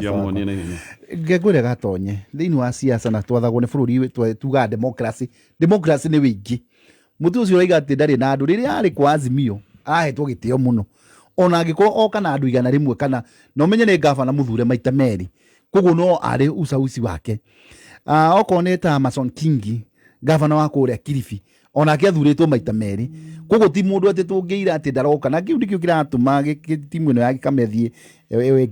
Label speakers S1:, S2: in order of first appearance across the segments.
S1: Mũrata wakwa.
S2: Tũtiamuonire na ihenya.
S1: Ngengwĩre gatonye thĩinĩ wa siasa na twathagwo nĩ bũrũri tugaga democracy. Democracy nĩ wĩingĩ. Mũtu ũcio ũraiga atĩ ndarĩ na andũ, rĩrĩa arĩ kwa Azimio ahetwo gĩtĩo mũno, ona angĩkorwo oka na andũ 100 kana na ũmenye nĩ ngabana mũthure maita merĩ, koguo no arĩ ucauci wake. Okorwo nĩ ta Amason Kingi, ngabana wa kũrĩa Kilifi, onake athurĩtwo maita merĩ, koguo ti mũndũ atĩ tũngĩira atĩ ndaroka. Na kĩu nĩkĩo kĩratũma timu ĩno ya Gĩkame ĩthiĩ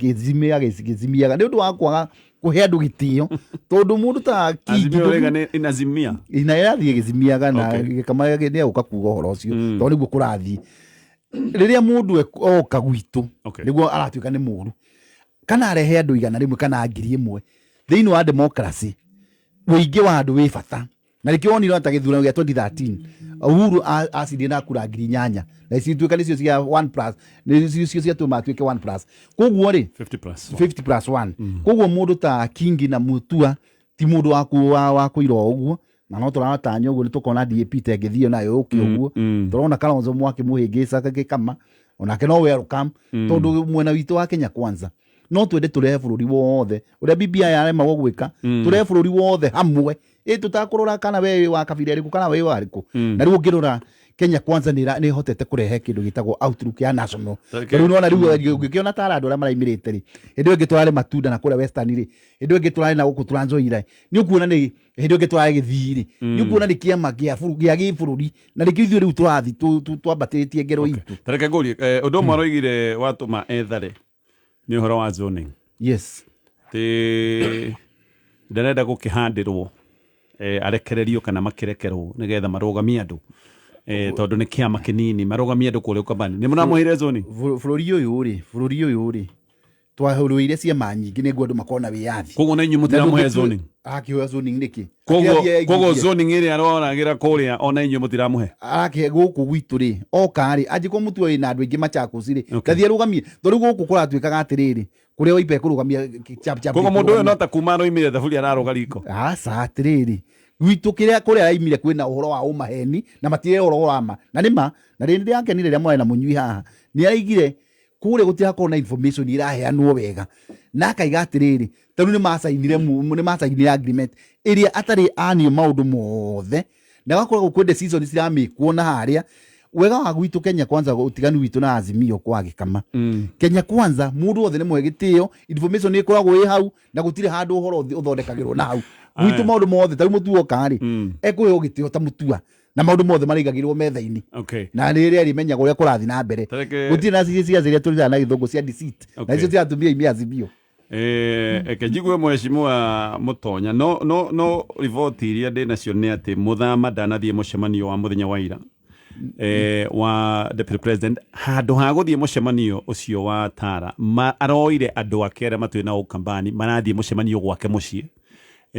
S1: gĩcimiaga nĩ ũndũ wa kwaga kũhe andũ gĩtĩo, tondũ mũndũ ta Kingi
S2: Azimio rĩga nĩ inazimia.
S1: Ina ĩrathiĩ ĩgĩcimiaga na Gĩkama nĩ egũka kuga ũhoro ũcio, tondũ nĩguo kũrathiĩ rĩrĩa mũndũ oka gwitũ nĩguo aratuĩka nĩ mũru, kana arehe andũ 100 kana 1000. Thĩinĩ wa democracy ũingĩ wa andũ wĩ bata, na nĩkĩo wonire ta gĩthurano gĩa 2013 Uhuru acindire na kura 8000, na cituĩka nĩcio cia 1 plus, nĩcio ciatũma atuĩke 1 plus. Koguo rĩ
S2: 50 plus
S1: 50 plus 1. Koguo mũndũ ta Kingi na Mutua ti mũndũ wa kũira o ũguo, na no tũratanya ũguo nĩ tũkona DAP ta ĩngĩthiĩ nayo yũke ũguo. Tũrona Kalonzo Mwaki mũhĩngĩca gĩkama, onake no welcome, tondũ mwena witũ wa Kenya Kwanza no twende tũrehe bũrũri wothe ũrĩa BBI yaremagwo gwĩka, tũrehe bũrũri wothe hamwe, ĩ tũtakũrora kana we wĩ wa kabira ĩrĩkũ kana we wĩ warĩkũ. Na rĩu ũngĩrora Kenya Kwanza nĩ ĩhotete kũrehe kĩndũ gĩtagwo outlook ya national. Rĩu nĩwona rĩu ũngĩkĩona tara andũ arĩa maraimĩrĩte rĩ, hĩndĩ ĩyo ĩngĩ tũrarĩ matunda na kũrĩa Western rĩ, hĩndĩ ĩyo ĩngĩ tũrarĩ na gũkũ Trans Nzoia, nĩ ũkuona nĩ hĩndĩ ĩyo ĩngĩ tũrarĩ Gĩthii rĩ, nĩ ũkuona nĩ kĩama gĩa gĩbũrũri, na nĩkĩo ithuĩ rĩu tũrathiĩ twambatĩtie ngero itũ.
S2: Ta reke ngũrie, ũndũ ũmwe aroigire watũma ethare nĩ ũhoro wa zoning. Atĩ ndarenda gũkĩhandĩrwo, arekererio kana makĩrekerwo nĩgetha marũgamie andũ, tondũ nĩ kĩama kĩnini, marũgamie andũ kũrĩa Ukambani. Nĩ mũramũheire zoning?
S1: Bũrũri ũyũ rĩ, twahũrũire ciama nyingĩ nĩguo andũ makorwo na wĩyathi.
S2: Koguo na inyuĩ mũtiramũhe zoning?
S1: Akĩhoya zoning nĩkĩ?
S2: Koguo
S1: Akĩathiĩ
S2: koguo
S1: aiguithie.
S2: Zoning ĩrĩa aroragĩra kũrĩa ona inyuĩ mũtiramũhe?
S1: Arakĩhe gũkũ gwitũ rĩ, oka rĩ, angĩkorwo mũtua wĩna andũ aingĩ Machakos rĩ, ndathiĩ arũgamie, tondũ rĩu gũkũ kũratuĩkaga atĩrĩrĩ, kũrĩa Wiper ekũrũgamia chap chap.
S2: Koguo mũndũ ũyũ no ta kuma aroimire thaburia ararũga riko?
S1: Aca, atĩrĩrĩ, gwitũ kĩrĩa kũrĩa araimire kwĩna ũhoro wa ũmaheni na matirĩ ũhoro wa ma, na nĩ ma. Na rĩrĩa ndĩrakenire rĩrĩa mwarĩ na mũnyui haha, nĩ araigire kũrĩa gũtirakorwo na information iraheanwo wega, na akaiga atĩrĩrĩ, ta rĩu nĩ macainire agreement ĩrĩa atarĩ anio maũndũ mothe, na gakoragwo kwĩ decision ciramĩkwo na harĩa wega wa gwitũ Kenya Kwanza. Ũtiganu witũ na Azimio kwa Gĩkama, Kenya Kwanza mũndũ wothe nĩ mũhe gĩtĩo, information nĩ ĩkoragwo ĩ hau na gũtirĩ handũ ũhoro ũthondekagĩrwo na hau gwitũ. Maũndũ mothe ta rĩu mũtua oka rĩ, ekũheo gĩtĩo ta mũtua, na maũndũ mothe marĩigagĩrwo metha-inĩ na rĩrĩa rĩmenyaga ũrĩa kũrathiĩ na mbere. Gũtirĩ na ciaca iria tũrutaga na gĩthũngũ cia deceit, na icio ciatumia ime Azimio.
S2: Eke njigue mheshimiwa Mutonya, no riboti iria ndĩ nacio nĩ atĩ Muthama ndanathiĩ mũcemanio wa mũthenya wa ira wa deputy president. Handũ ha gũthiĩ mũcemanio ũcio wa Tara, aroire andũ ake arĩa matũĩ na Ukambani marathiĩ mũcemanio gwake mũciĩ,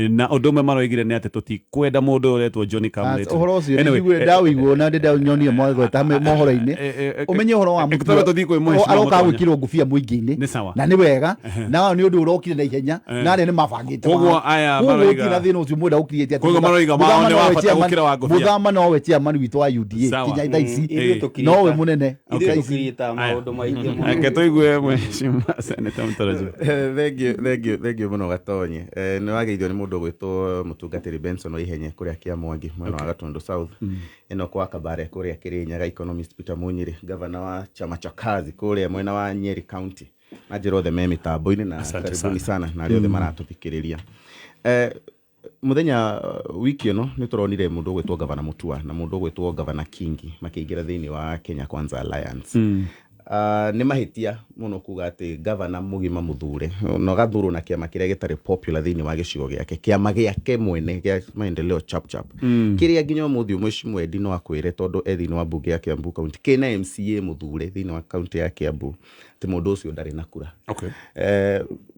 S2: na ũndũ ũmwe maroigire nĩ atĩ tũtikwenda mũndũ ũyũ ũretwo John Kamleti.
S1: Ũhoro ũcio
S2: Anyway,
S1: nĩnjiguire, ndawĩiguo na ndĩndanyonire mwagweta mohoro-inĩ. Ũmenye ũhoro wa
S2: Tondũ tũthiĩ kwĩ mheshimiwa
S1: aroka
S2: Mutonya.
S1: gwĩkĩrwo ngũbia mũingĩ-inĩ.
S2: Nĩ sawa.
S1: Na nĩ wega, na nĩ ũndũ ũrokire na ihenya na arĩa nĩ mabangĩte.
S2: Koguo aya
S1: Koguo
S2: maroiga
S1: gũtirĩ na thĩna ũcio mwenda gũkiriĩte atĩ
S2: Koguo maroiga mao nĩ wa bata gũkĩra wa ngũbia.
S1: Mũthama nowe chairman witũ wa UDA
S2: Sawa.
S1: kinya thaa ici.
S3: Ithuĩ tũkiriĩta-
S1: Nowe mũnene
S3: ithuĩ
S1: thaa ici.
S3: tũkiriĩtaga maũndũ maingĩ mũno.
S2: Reke tũigue mheshimiwa Senator Mtarajiwa.
S4: Thank you, thank you, thank you mũno Gatonye. Nĩ wageithio nĩ mũndũ ũgwĩtwo mũtungatĩri Benson Waihenye kũrĩa Kĩamwangi mwena wa Gatundu South. Ĩno kwa Kabare kũrĩa Kĩrĩnyaga, economist Peter Munyiri, governor wa chama cha kazi kũrĩa mwena wa Nyeri County. Na njĩra othe me mĩtambo-inĩ na
S2: Asante
S4: karibuni sana na arĩa othe maratũthikĩrĩria. Mũthenya wiki ĩno nĩ tũronire mũndũ ũgwĩtwo Gavana Mutua na mũndũ ũgwĩtwo Gavana Kingi makĩingĩra thĩinĩ wa Kenya Kwanza Alliance. Nĩ mahĩtia mũno kuga atĩ gavana mũgima mũthure na ũgathurwo na kĩama kĩrĩa gĩtarĩ popular thĩinĩ wa gĩcigo gĩake, kĩama gĩake mwene gĩa Maendeleo Chap Chap, kĩrĩa nginya ũmũthĩ mheshimiwa Eddie no akwĩre tondũ e thĩinĩ wa mbunge ya Kiambu County, kĩna MCA mũthure thĩinĩ wa county ya Kiambu, atĩ mũndũ ũcio ndarĩ na kura.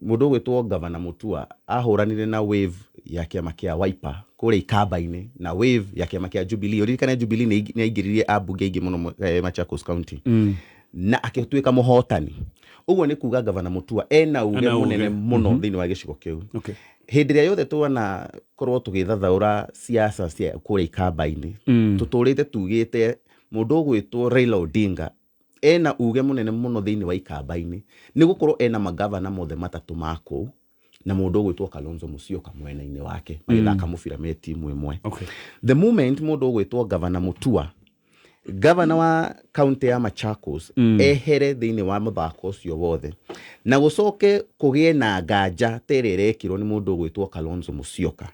S4: Mũndũ ũgwĩtwo Gavana Mutua ahũranire na wave ya kĩama kĩa Wiper kũrĩa Ikamba-inĩ na wave ya kĩama kĩa Jubilee. Ũririkane Jubilee nĩ aingĩririe ambunge aingĩ mũno Machakos County na akĩtuĩka mũhotani. Ũguo nĩ kuga Gavana Mutua ena uge
S2: Ena uge.
S4: mũnene mũno thĩinĩ wa gĩcigo kĩu. Hĩndĩ ĩrĩa yothe twana korwo tũgĩthathaũra siasa cia kũrĩa Ikamba-inĩ, tũtũrĩte tugĩte mũndũ ũgwĩtwo Raila Odinga Ena uge mũnene mũno thĩinĩ wa Ikamba-inĩ, nĩ gũkorwo ena magavana mothe matatũ ma kũu na mũndũ ũgwĩtwo Kalonzo Musyoka mwena-inĩ wake magĩthaka mũbira me timu ĩmwe. The moment mũndũ ũgwĩtwo Gavana Mutua, gavana wa kaunti ya Machakos, ehere thĩinĩ wa mũthako ũcio wothe na gũcoke kũgĩe na nganja ta ĩrĩa ĩrekirwo nĩ mũndũ ũgwĩtwo Kalonzo Musyoka,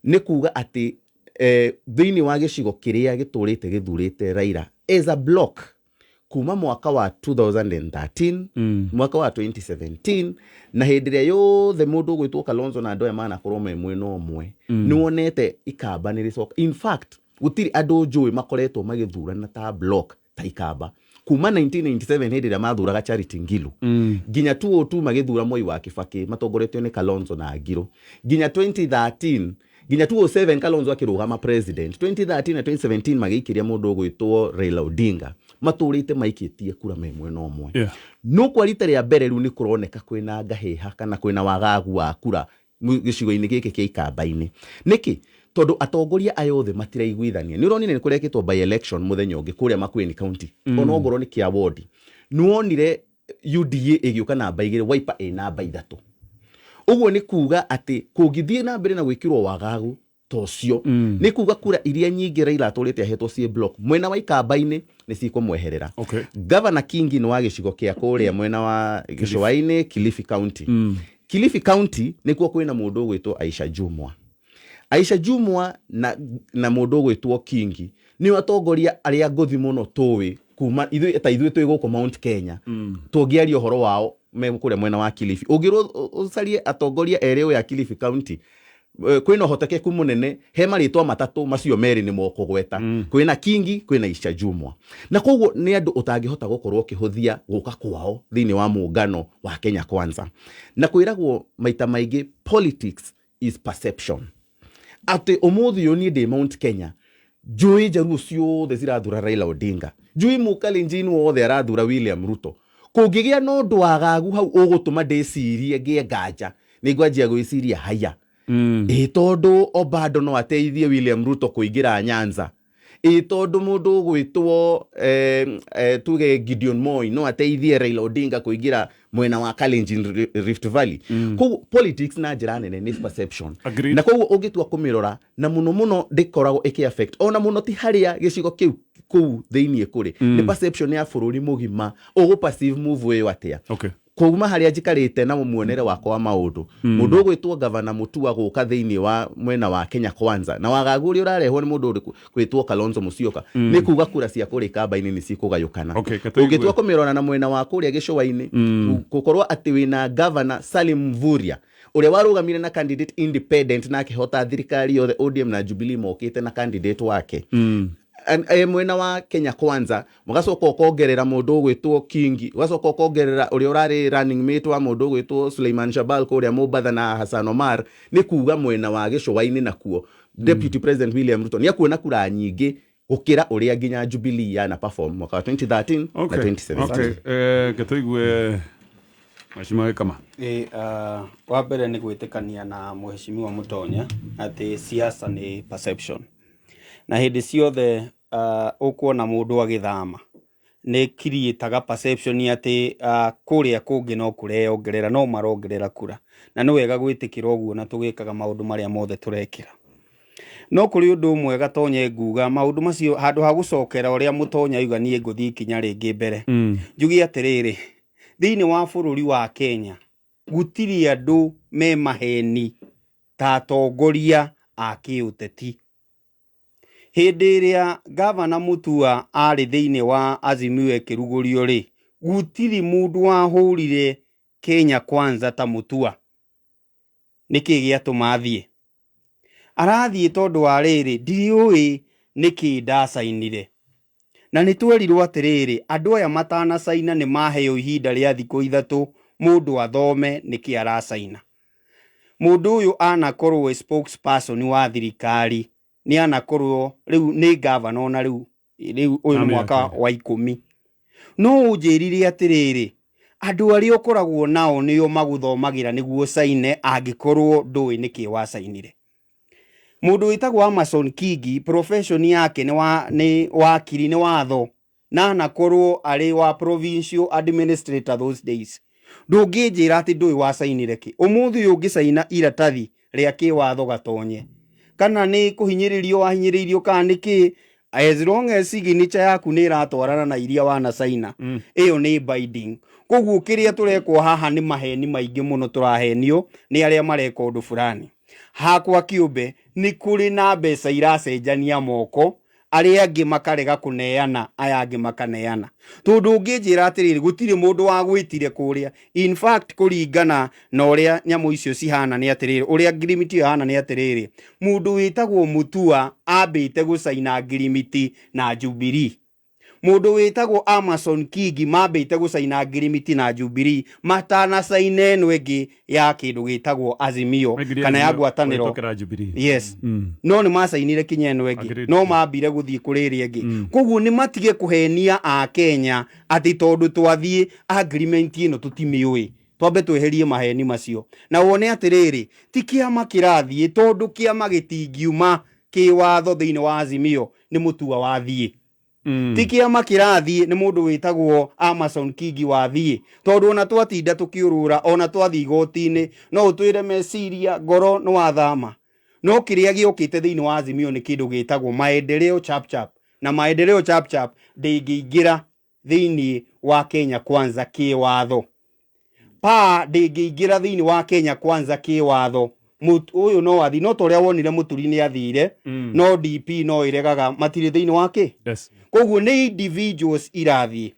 S4: nĩ kuga atĩ thĩinĩ wa gĩcigo kĩrĩa gĩtũrĩte gĩthurĩte Raila as a block kuma mwaka wa 2013, mwaka wa 2017, na hĩndĩ ĩrĩa yothe mũndũ ũgwĩtwo Kalonzo na andũ aya manakorwo me mwena ũmwe, nĩ wonete Ikamba nĩ rĩcoka. In fact, gũtirĩ andũ njũĩ makoretwo magĩthurana ta block ta Ikamba kuma 1997, hĩndĩ ĩrĩa mathuraga Charity Ngilu, nginya 2002 magĩthura Moi wa Kibaki matongoretio nĩ Kalonzo na Ngiru, nginya 2013, nginya 2007 Kalonzo akĩrũgama president, 2013 na 2017 magĩikĩria mũndũ ũgwĩtwo Raila Odinga. Matũrĩte maikĩtie kura me mwena ũmwe. No kwa rita rĩa mbere rĩu nĩ kũroneka kwĩna ngahĩha kana kwĩna wagagu wa kura gĩcigo-inĩ gĩkĩ kĩa Ikamba-inĩ. Nĩkĩ? Tondũ atongoria aya othe matiraiguithania. Nĩ ũronire nĩ kũrekĩtwo by election mũthenya ũngĩ kũrĩa Makueni County, ona ongorwo nĩ kĩa wodi. Nĩ wonire UDA ĩgĩũka namba 2, Wiper ĩ namba 3. Ũguo nĩ kuga atĩ kũngĩthiĩ na mbere na gwĩkĩrwo wagagu ta ũcio, nĩ kuga kura iria nyingĩ Raila atũrĩte ahetwo ciĩ block mwena wa Ikamba-inĩ nĩ cikũmweherera. Governor Kingi nĩ wa gĩcigo kĩa kũrĩa mwena wa gĩcũa-inĩ, Kilifi County. Kilifi County nĩkuo kwĩna mũndũ ũgwĩtwo Aisha Jumwa. Aisha Jumwa na mũndũ ũgwĩtwo Kingi nĩo atongoria arĩa ngũthi mũno tũĩ kuma ithuĩ ta ithuĩ twĩ gũkũ Mount Kenya. Tũngĩaria ũhoro wao me kũrĩa mwena wa Kilifi, ũngĩrwo ũcarie atongoria erĩ ũyũ a Kilifi County, kwĩna ũhotekeku mũnene he marĩtwa matatũ macio merĩ nĩ mokũgweta. Kwĩna Kingi, kwĩna Aisha Jumwa, na koguo nĩ andũ ũtangĩhota gũkorwo ũkĩhũthia gũka kwao thĩinĩ wa mũngano wa Kenya Kwanza. Na kwĩragwo maita maingĩ, politics is perception, atĩ ũmũthĩ ũyũ niĩ ndĩ Mount Kenya, njũĩ Njaruo ciothe cirathura Raila Odinga, njũĩ Mũkalenjin wothe arathura William Ruto. Kũngĩgĩa na ũndũ wagagu hau ũgũtũma ndĩcirie ngĩe nganja, nĩ ngwanjia gwĩciria haya, ĩ tondũ Obado no ateithie William Ruto kũingĩra Nyanza, ĩ tondũ mũndũ ũgwĩtwo tuge Gideon Moi no ateithie Raila Odinga kũingĩra mwena wa Kalenjin, Rift Valley. Koguo politics na njĩra nene nĩ perception.
S2: Agreed.
S4: Na koguo ũngĩtua kũmĩrora na mũno mũno ndĩkoragwo ĩkĩ affect ona mũno ti harĩa gĩcigo kĩu kũu thĩiniĩ kũrĩ, nĩ perception ya bũrũri mũgima, ũgũ perceive move ĩyo atĩa. Kuma harĩa njikarĩte na muonere wakwa wa maũndũ, mũndũ ũgwĩtwo Gavana Mutua gũka thĩinĩ wa mwena wa Kenya Kwanza na wagagu ũrĩa ũrarehwo nĩ mũndũ kwĩtwo Kalonzo Musyoka, nĩ kuga kura cia kũrĩa Ikamba-inĩ nĩ cikũgayũkana.
S2: Okay, katũigue.
S4: Ũngĩtua kũmĩrora na mwena wa kũrĩa gĩcũa-inĩ, gũkorwo atĩ wĩna Gavana Salim Mvurya ũrĩa warũgamire na candidate independent na akĩhota thirikari yothe ODM na Jubilee mokĩte na candidate wake. Mwena wa Kenya Kwanza, mũgacoka ũkongerera mũndũ ũgwĩtwo Kingi, ũgacoka ũkongerera ũrĩa ũrarĩ running mate wa mũndũ ũgwĩtwo Suleiman Shahbal kũrĩa Mombatha na Hassan Omar, nĩ kuga mwena wa gĩcũa-inĩ nakuo Deputy President William Ruto nĩ akuona kura nyingĩ gũkĩra ũrĩa nginya Jubilee yana perform mwaka wa 2013 na 2017.
S2: Okay. Katũigue Mheshimiwa Gĩkama.
S3: Ĩ, wa mbere nĩ gwĩtĩkania na Mheshimiwa Mũtonya atĩ siasa nĩ perception, na hĩndĩ ciothe ũkuona mũndũ agĩthama nĩ create perception atĩ kũrĩa kũngĩ no kũreyongerera, no marongerera kura, na nĩ wega gwĩtĩkĩra ũguo na tũgĩkaga maũndũ marĩa mothe tũrekĩra. No kũrĩ ũndũ ũmwe Gatonye nguga, maũndũ macio handũ ha gũcokera ũrĩa Mũtonya auga, niĩ ngũthiĩ ikinya rĩngĩ mbere, njuge atĩrĩrĩ, thĩinĩ wa bũrũri wa Kenya gũtirĩ andũ me maheni ta atongoria a kĩũteti. Hĩndĩ ĩrĩa Gavana Mutua arĩ thĩinĩ wa Azimio ĩkĩrugũrio rĩ, gũtirĩ mũndũ wahũrire Kenya Kwanza ta Mutua. Nĩkĩ gĩatũma athiĩ? Arathiĩ tondũ wa rĩrĩ, ndiũĩ nĩkĩ ndacainire, na nĩ twerirwo atĩrĩrĩ, andũ aya matanacaina nĩ maheo ihinda rĩa thikũ 3 mũndũ athome nĩkĩ aracaina. Mũndũ ũyũ anakorwo e spokesperson wa thirikari, nĩ anakorwo rĩu nĩ gavana, ona rĩu ũyũ nĩ
S2: Na
S3: mwaka
S2: mĩaka.
S3: wa 10. No ũnjĩrire atĩrĩrĩ, andũ arĩa ũkoragwo nao nĩo magũthomagĩra nĩguo caine angĩkorwo ndũĩ nĩkĩ wacainire. Mũndũ wĩtagwo Amason Kingi, profession yake nĩ wakiri, nĩ watho. Na anakorwo arĩ wa provincial administrator those days. Ndũngĩnjĩra atĩ ndũĩ wacainire kĩ. Ũmũthĩ ũyũ ũngĩcaina iratathi rĩa kĩwatho gatonye, kana nĩ kũhinyĩrĩrio wahinyĩrĩirio kana nĩ kĩ, as long as signature yaku nĩ ĩratwarana na iria wanacaina, ĩyo nĩ binding. Koguo kĩrĩa tũrekwo haha nĩ maheni maingĩ mũno tũrahenio nĩ arĩa mareka ũndũ fulani. Hakwa kĩũmbe nĩ kũrĩ na mbeca iracenjania moko, arĩa angĩ makarega kũneana, aya angĩ makaneana. Tondũ ũngĩnjĩra atĩrĩrĩ, gũtirĩ mũndũ wagwĩtire kũrĩa. In fact, kũringana na ũrĩa nyamũ icio cihana nĩ atĩrĩrĩ, ũrĩa ngirimiti ĩyo ĩhana nĩ atĩrĩrĩ, mũndũ wĩtagwo Mutua ambĩte gũcaina ngirimiti na Jubilee. Mũndũ wĩtagwo Amason Kingi mambĩte gũcaina ngirimiti na Jubilee matanacaina ĩno ĩngĩ ya kĩndũ gĩtagwo Azimio kana ya ngwatanĩro.
S2: Kũhĩtũkĩra Jubilee.
S3: Yes. No nĩ macainire kinya ĩno ĩngĩ,
S2: Agreed.
S3: no mambire gũthiĩ kũrĩ ĩrĩa ĩngĩ. Koguo nĩ matige kũhenia a Kenya atĩ tondũ twathiĩ agreement ĩno tũtimĩũĩ. Twambe tweherie maheni macio. Na wone atĩrĩrĩ, ti kĩama kĩrathiĩ tondũ kĩama gĩtingiuma kĩwatho thĩinĩ wa Azimio nĩ Mutua wathiĩ. Ti kĩama kĩrathiĩ nĩ mũndũ wĩtagwo Amason Kingi wathiĩ, tondũ ona twatinda tũkĩũrũra, ona twathiĩ igoti-inĩ, no ũtwĩre meciria ngoro nĩ wathama. No kĩrĩa gĩũkĩte thĩinĩ wa Azimio nĩ kĩndũ gĩtagwo maendeleo chap chap, na maendeleo chap chap ndĩngĩingĩra thĩinĩ wa Kenya Kwanza kĩwatho. Pa ndĩngĩingĩra thĩinĩ wa Kenya Kwanza kĩwatho. Ũyũ no athi, no ta ũrĩa wonire Mũturi nĩ athire, no DP no ĩregaga matirĩ thĩinĩ wa kĩ.
S2: Yes.
S3: Koguo nĩ individuals irathiĩ.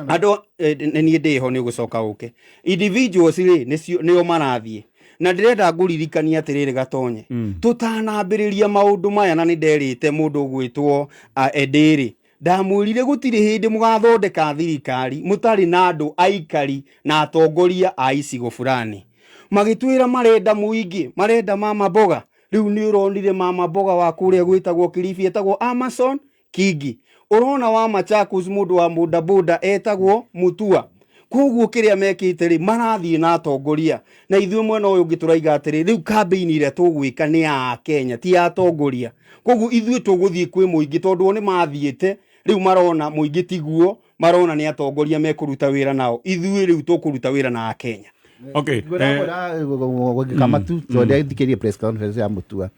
S3: Andũ nĩ niĩ ndĩho nĩ ũgũcoka ũke. Individuals rĩ nĩo marathiĩ. Na ndĩrenda ngũririkanie atĩrĩrĩ Gatonye, tũtanambĩrĩria maũndũ maya, na nĩ nderĩte mũndũ ũgwĩtwo Edĩrĩ, ndamwĩrire gũtirĩ hĩndĩ mũgathondeka thirikari mũtarĩ na andũ aikari na atongoria a icigo fulani. Magĩtwĩra marenda mũingĩ, marenda mama mboga. Rĩu nĩ ũronire mama mboga wa kũrĩa gwĩtagwo Kilifi etagwo Amason Kingi. Ũrona wa Machakos mũndũ wa bodaboda etagwo Mutua. Koguo kĩrĩa mekĩte rĩ, marathiĩ na atongoria. Na ithuĩ mwena ũyũ ũngĩ tũraiga atĩrĩ, rĩu campaign ĩrĩa tũgwĩka nĩ ya Kenya, ti ya atongoria. Koguo ithuĩ tũgũthiĩ kwĩ mũingĩ tondũ o nĩ mathiĩte, rĩu marona mũingĩ tiguo, marona nĩ atongoria mekũruta wĩra nao. Ithuĩ rĩu tũkũruta wĩra na Akenya.
S2: Okay.
S1: Kamatu tondũ ndithikĩrĩrie press conference ya Mutua,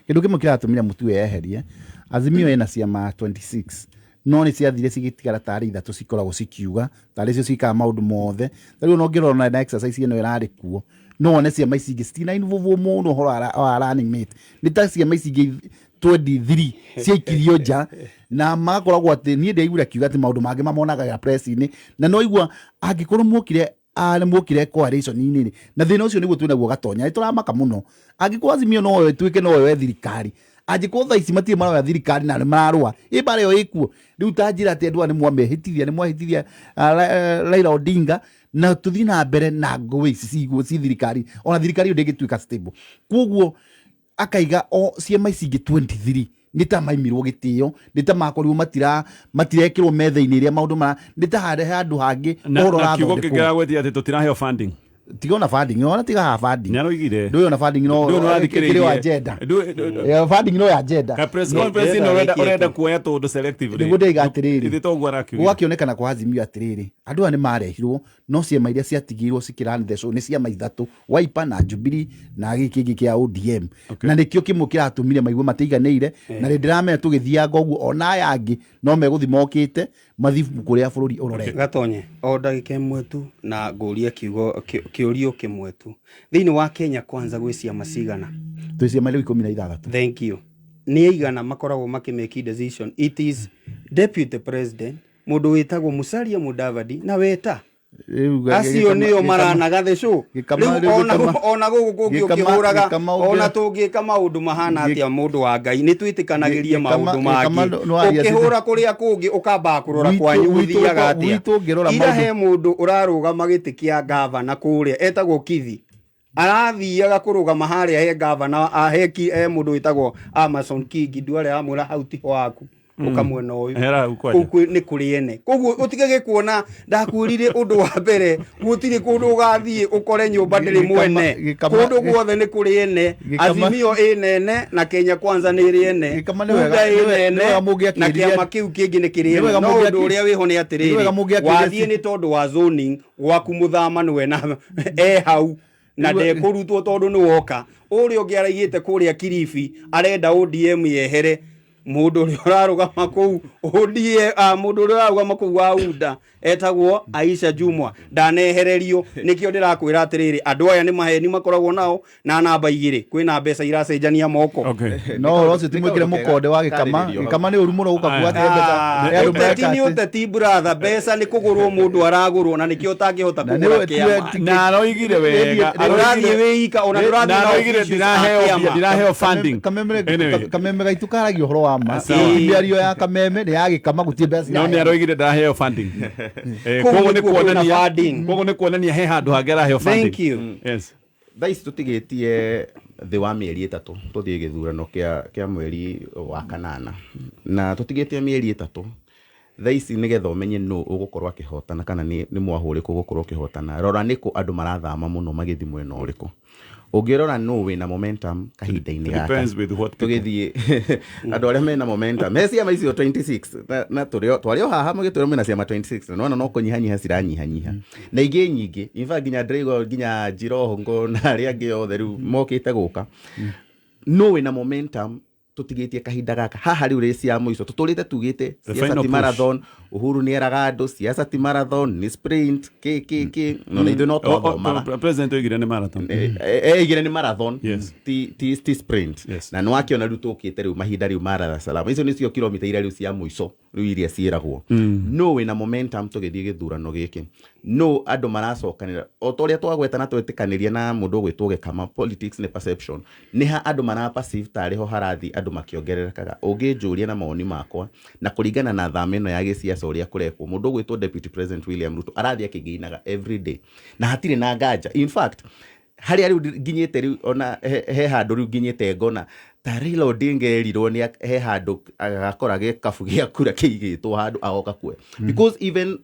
S1: kĩndũ kĩmwe kĩratũmire Mutua eherie Azimio ĩna ciama 26, no nĩ ciathire cigĩtigara tarĩ ithatũ cikoragwo cikiuga tarĩ cio ciĩkaga maũndũ mothe. Ta rĩu ona ũngĩrora na exercise ĩno ĩrarĩ kuo, no wone ciama ici ingĩ citina involve mũno ũhoro wa running mate. Nĩ ta ciama ici ingĩ 23 ciaikirio nja na magakoragwo atĩ niĩ ndĩaiguire akiuga atĩ maũndũ mangĩ mamonaga ya press-inĩ, na no igua angĩkorwo mwokire nĩ mwokire coalition-inĩ rĩ, na thĩna ũcio nĩguo twĩnaguo Gatonya, nĩ tũramaka mũno. Angĩkorwo Azimio no ĩtuĩke no yoe thirikari, angĩkorwo thaa ici matirĩ maroya thirikari na nĩ mararũa, ĩ mbara ĩyo ĩkuo. Rĩu ta njĩra atĩ andũ aya nĩ mwamehĩtithia, nĩ mwahĩtithia Raila Odinga, na tũthiĩ na mbere na ngũĩ ici ci thirikari, ona thirikari ĩyo ndĩngĩtuĩka stable. Koguo akaiga o ciama ici ingĩ 23 nĩ ta maimirwo gĩtĩo, nĩ ta makorirwo matirekĩrwo metha-inĩ ĩrĩa maũndũ mara, nĩ ta harĩ handũ hangĩ ũhoro
S2: Na kiugo kĩngĩ
S1: ũrathondekwo.
S2: aragwetia atĩ tũtiraheo funding.
S1: Tiga ona funding, ona tiga ha funding.
S2: Nĩ aroigire.
S1: Ndũĩ ona funding no
S2: Ndũĩ nĩ
S1: ĩkĩrĩ wa
S2: ũrathikĩrĩirie.
S1: agenda.
S2: Ndũĩ
S1: Funding no ya agenda.
S2: Ka press conference ĩno ũrenda kuoya tũndũ selectively.
S1: Nĩguo ndĩiga atĩrĩrĩ.
S2: Ithe toguo arakiuga.
S1: Gũgakĩonekana kwa Azimio atĩrĩrĩ, andũ aya nĩ marehirwo, no ciama iria ciatigĩirwo cikĩrun the show nĩ ciama ithatũ, Wiper na Jubilee na gĩkĩ kĩngĩ kĩa ODM. Na nĩkĩo kĩmwe kĩratũmire maigue matiiganĩire, na nĩ ndĩramenya tũgĩthianga ũguo ona aya angĩ no megũthiĩ mokĩte mathiĩ kũrĩa bũrũri ũrorete.
S3: Gatonye, o ndagĩka ĩmwe tu na ngũrie kiugo kĩũrio kĩmwe tu. Thĩinĩ wa Kenya Kwanza gwĩ ciama cigana?
S1: Twĩ ciama rĩu 16.
S3: Thank you. Nĩ aigana makoragwo makĩmake decision? It is deputy president, mũndũ wĩtagwo Musalia Mudavadi na Weta. Acio nĩo maranaga the show. Rĩu ona gũkũ kũngĩ ũkĩhũraga, ona tũngĩka maũndũ mahana atĩa, mũndũ wa Ngai nĩ twĩtĩkanagĩrie maũndũ mangĩ. Ũkĩhũra kũrĩa kũngĩ ũkambaga kũrora kwanyu gũthiaga atĩa. Ira he mũndũ ũrarũgama gĩtĩ kĩa gavana kũrĩa etagwo Kithi, arathiaga kũrũgama harĩa he gavana, he mũndũ wĩtagwo Amason Kingi, ndu arĩa amwĩra hau tiho waku. Ũka mwena ũyũ.
S2: Hera hau kwanja.
S3: Kũu nĩ kũrĩ ene. Koguo ũtigage kuona ndakwĩrire ũndũ wa mbere, gũtirĩ kũndũ ũgathiĩ ũkore nyũmba ndĩrĩ mwene. Kũndũ guothe nĩ kũrĩ ene. Azimio ĩ nene na Kenya Kwanza nĩ ĩrĩ ene.
S1: Gĩkama nĩ wega-
S3: Uda ĩ
S1: nĩ
S3: nene
S1: wega mũngĩakĩrire-
S3: na kĩama kĩu kĩngĩ nĩ kĩrĩ
S1: Nĩ
S3: ene.
S1: wega
S3: No ũndũ ũrĩa wĩho nĩ
S1: nĩ wega
S3: atĩrĩrĩ,
S1: mũngĩakĩrire
S3: wathiĩ nĩ tondũ wa zoning gwaku mũthama nĩwe na e hau na ndekũrutwo tondũ nĩ woka. Ũrĩa ũngĩ araigĩte kũrĩa Kilifi arenda ODM yehere. Mũndũ ũrĩa ũrarũgama kũu ODM, mũndũ ũrĩa ũrarũgama kũu wa UDA etagwo Aisha Jumwa ndanehererio. Nĩkĩo ndĩrakwĩra atĩrĩrĩ, andũ aya nĩ maheni makoragwo nao na namba igĩrĩ, kwĩna mbeca iracenjania moko.
S2: Okay.
S1: No ũhoro ũcio ti mwĩkĩre mũkonde wa gĩkama. Gĩkama nĩ ũru mũno gũka kuga atĩ he mbeca
S3: Ah,
S1: he andũ
S3: ũteti
S1: mareka
S3: nĩ
S1: atĩ-
S3: ũteti brother, mbeca nĩ kũgũrwo mũndũ aragũrwo na nĩkĩo ũtangĩhota
S1: Na
S3: kũgũra
S1: nĩ-
S3: kĩama.
S2: Na aroigire wega.
S3: Ndũrathiĩ wĩ ika, ona ndũrathiĩ
S2: Na
S3: na
S2: aroigire
S3: officials a
S2: ndiraheo mbia,
S3: kĩama.
S2: ndiraheo funding. Anyway.
S1: Kameme gaitũ karagia ũhoro wa ma.
S2: Sawa.
S1: Mĩario ya kameme nĩ ya gĩkama, gũtirĩ mbeca
S2: No nĩ
S1: iraheanwo.
S2: aroigire ndaraheo funding.
S3: Kũu
S2: Koguo nĩ
S3: nĩkuo kwĩna
S2: kuonania
S3: funding.
S2: koguo nĩ kuonania he handũ hangĩ araheo funding.
S3: Thank you.
S2: Yes.
S4: Thaa ici tũtigĩtie thĩ wa mĩeri 3 tũthiĩ gĩthurano kĩa mweri wa kanana, na tũtigĩtie mĩeri 3 thaa ici nĩgetha ũmenye nũ ũgũkorwo akĩhotana kana nĩ mwahũ ũrĩkũ ũgũkorwo ũkĩhotana. Rora nĩkũ andũ marathama mũno magĩthiĩ mwena ũrĩkũ. Ũngĩrora nũ wĩna momentum kahinda-inĩ gaka.
S2: Depends with what people.
S4: Tũgĩthiĩ andũ arĩa mena momentum he ciama icio 26 na twarĩ o haha mũgĩtwĩra mwĩna ciama 26 na nĩwona no kũnyihanyiha ciranyihanyiha na ingĩ nyingĩ, in fact nginya ndĩraigua nginya Jirohongo na arĩa angĩ othe rĩu mokĩte gũka. Nũ wĩna momentum tũtigĩtie kahinda gaka haha rĩu race ya mũico tũtũrĩte tugĩte
S2: The
S4: siasa
S2: final
S4: ti
S2: push.
S4: marathon, Uhuru nĩ eraga andũ siasa ti marathon ni sprint kĩ kĩ kĩ, no na ithuĩ no twathomaga.
S2: President oigire nĩ marathon.
S4: Eigire nĩ marathon.
S2: Yes.
S4: Ti sprint.
S2: Yes.
S4: Na nĩwakĩona rĩu tũkĩte rĩu mahinda rĩu ma Dar es Salaam, icio nĩcio kilomita iria rĩu cia mũico rĩu iria ciĩragwo. No wĩna momentum tũgĩthiĩ gĩthurano gĩkĩ, no andũ maracokanĩra o ta ũrĩa twagweta na twetĩkanĩria na mũndũ ũgwĩtwo Gĩkama, politics nĩ perception, nĩ ha andũ mara perceive tarĩ ho harathiĩ andũ makĩongererekaga. Ũngĩnjũria na mawoni makwa na kũringana na thama ĩno ya gĩciaca ũrĩa kũrekwo, mũndũ ũgwĩtwo Deputy President William Ruto arathiĩ akĩgainaga every day na hatirĩ na nganja. In fact harĩa rĩu nginyĩte rĩu ona he handũ rĩu nginyĩte ngona ta Raila Odinga erirwo nĩ he handũ agakora gĩkabu gĩa kura kĩigĩtwo handũ agoka kuoya, because even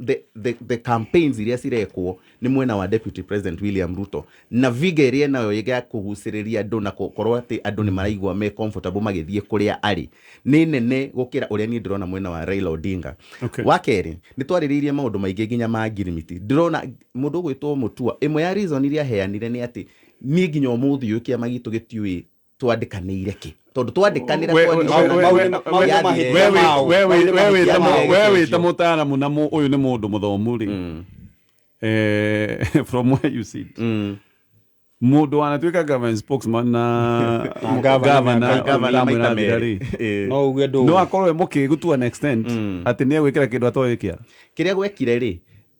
S4: the campaigns iria cirekwo nĩ mwena wa Deputy President William Ruto na viga ĩrĩa nayo ya kũgucĩrĩria andũ na gũkorwo atĩ andũ nĩ maraigua me comfortable magĩthiĩ kũrĩa arĩ nĩ nene gũkĩra ũrĩa niĩ ndĩrona mwena wa Raila Odinga.
S2: Okay.
S4: Wa kerĩ nĩ twarĩrĩirie maũndũ maingĩ nginya ma ngirimiti. Ndĩrona mũndũ ũgwĩtwo Mutua, ĩmwe ya reason iria aheanire nĩ atĩ niĩ nginya ũmũthĩ ũyũ kĩama gitũ gĩtiũĩ twandĩkanĩire kĩ, tondũ twandĩkanĩra
S2: We wĩ ta mũtaaramu na ũyũ nĩ mũndũ mũthomu rĩ, from where you sit, mũndũ wanatuĩka government spokesman na
S3: Governor,
S2: governor maita merĩ,
S3: No uge ndũ
S2: no akorwo e mũkĩgu to an extent atĩ nĩ egwĩkĩra kĩndũ atoĩ kĩa
S4: Kĩrĩa gwekire rĩ,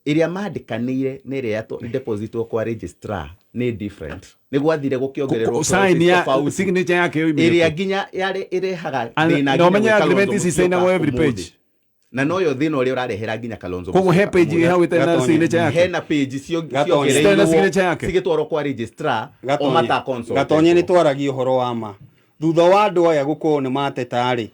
S4: ĩrĩa mandĩkanĩire na ĩrĩa depositwo kwa registrar nĩ different, nĩ gwathire gũkĩongererwo
S2: sign ya
S4: tofauti.
S2: Signature yake yoimire
S4: Ĩrĩa
S2: kũ?
S4: nginya yarĩ ĩrehaga
S2: And
S4: thĩna
S2: na
S4: nginya
S2: ũmenye
S4: gwĩ
S2: agreement
S4: Kalonzo
S2: ici ciinagwo
S4: Musyoka
S2: every
S4: ũmũthĩ.
S2: page.
S4: Na noyo thĩna ũrĩa ũrarehera nginya Kalonzo
S2: Koguo he
S4: Musyoka
S2: page
S4: ũmũthĩ.
S2: ĩ hau ĩtarĩ na
S3: Gatonye.
S2: signature yake.
S4: Hena page
S3: Gatonye.
S2: Citarĩ na signature yake.
S4: cigĩtwarwo kwa registrar o mata consult.
S3: Gatonye, nĩ twaragia ũhoro wa ma thutha wa andũ aya gũkorwo nĩ mateta rĩ,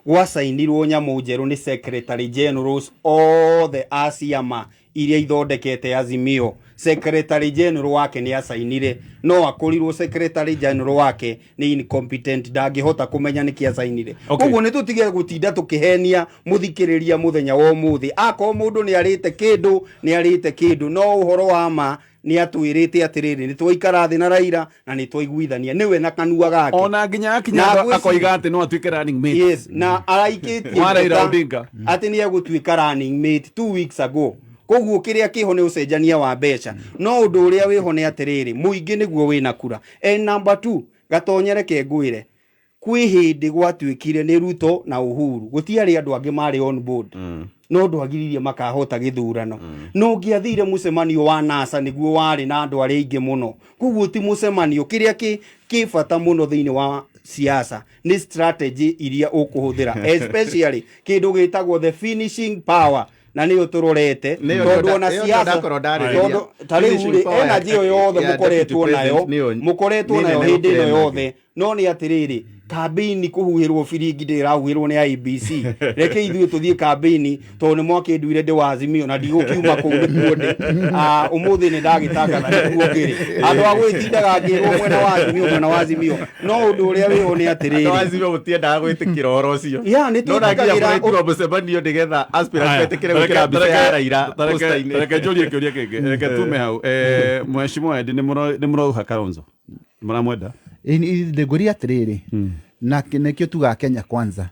S3: gwacainirwo nyamũ njerũ nĩ secretary generals othe a ciama iria ithondekete Azimio. Secretary general wake nĩ acainire, no akorirwo secretary general wake nĩ incompetent, ndangĩhota kũmenya nĩkĩ acainire.
S2: Okay.
S3: Koguo nĩ tũtige gũtinda tũkĩhenia mũthikĩrĩria mũthenya wa ũmũthĩ. Akorwo mũndũ nĩ arĩte kĩndũ, nĩ arĩte kĩndũ, no ũhoro wa ma nĩ atwĩrĩte atĩrĩrĩ, nĩ twaikara thĩ na Raila na nĩ twaiguithania nĩwe na kanua gake.
S2: Ona nginya akinya
S3: Na
S2: andũ
S3: ngwĩciria-
S2: akoiga atĩ no atuĩke running mate.
S3: Yes, na araikĩtie
S2: Wa Raila
S3: njata
S2: Odinga.
S3: atĩ nĩ egũtuĩka running mate 2 weeks ago. Koguo kĩrĩa kĩho nĩ ũcenjania wa mbeca, no ũndũ ũrĩa wĩho nĩ atĩrĩrĩ, mũingĩ nĩguo wĩna kura. And number two, Gatonye, reke ngwĩre, kwĩ hĩndĩ gwatuĩkire nĩ Ruto na Uhuru, gũtiarĩ andũ angĩ marĩ on board, no ndwagiririe makahota gĩthurano. No ũngĩathire mũcemanio wa NASA nĩguo warĩ na andũ arĩa aingĩ mũno. Koguo ti mũcemanio kĩrĩa kĩ bata mũno thĩinĩ wa siasa, nĩ strategy iria ũkũhũthĩra, especially kĩndũ gĩtagwo the finishing power, na nĩyo tũrorete.
S4: Nĩyo
S3: Tondũ ona
S4: nĩyo
S3: siasa
S4: ndakorwo ndarĩrĩria.
S3: Tondũ ta rĩu
S4: Finishing
S3: rĩ,
S4: power
S3: energy ĩyo yothe
S4: ya
S3: mũkoretwo
S4: deputy
S3: nayo
S4: president nĩyo
S3: mũkoretwo
S4: nĩ
S3: nayo
S4: nene
S3: hĩndĩ ĩno
S4: gũkĩra ĩno ĩngĩ.
S3: yothe. No nĩ atĩrĩrĩ, kambĩini kũhuhĩrwo biringi ndĩrahuhĩrwo nĩ IEBC. Reke ithuĩ tũthiĩ kambĩini tondũ nĩ mwakĩnduire ndĩ wa Azimio na ndigũkiuma kũu nĩkuo ndĩ. Ah, ũmũthĩ nĩ ndagĩtangatha nĩkuo ngĩrĩ. Handũ ha gũgĩtindaga ngĩrwo mwena wa Azimio, mwena wa Azimio. No ũndũ ũrĩa wĩho nĩ
S4: Andũ
S3: atĩrĩrĩ,
S4: Azimio mũtiendaga gwĩtĩkĩra ũhoro ũcio.
S3: Ya, nĩ
S4: No na nginya
S3: twĩtĩkagĩra
S4: mũretirwo mũcemanio nĩgetha aspirants metĩkĩre gwĩkĩra mbica ya Raila poster-inĩ.
S2: Reke njũrie kĩũria kĩngĩ, reke tume hau. Mheshimiwa Eddie, nĩ mũrauha Kalonzo, nĩ mũramwenda?
S1: Ndĩngwĩria atĩrĩrĩ, na nĩkĩo tugaga Kenya Kwanza,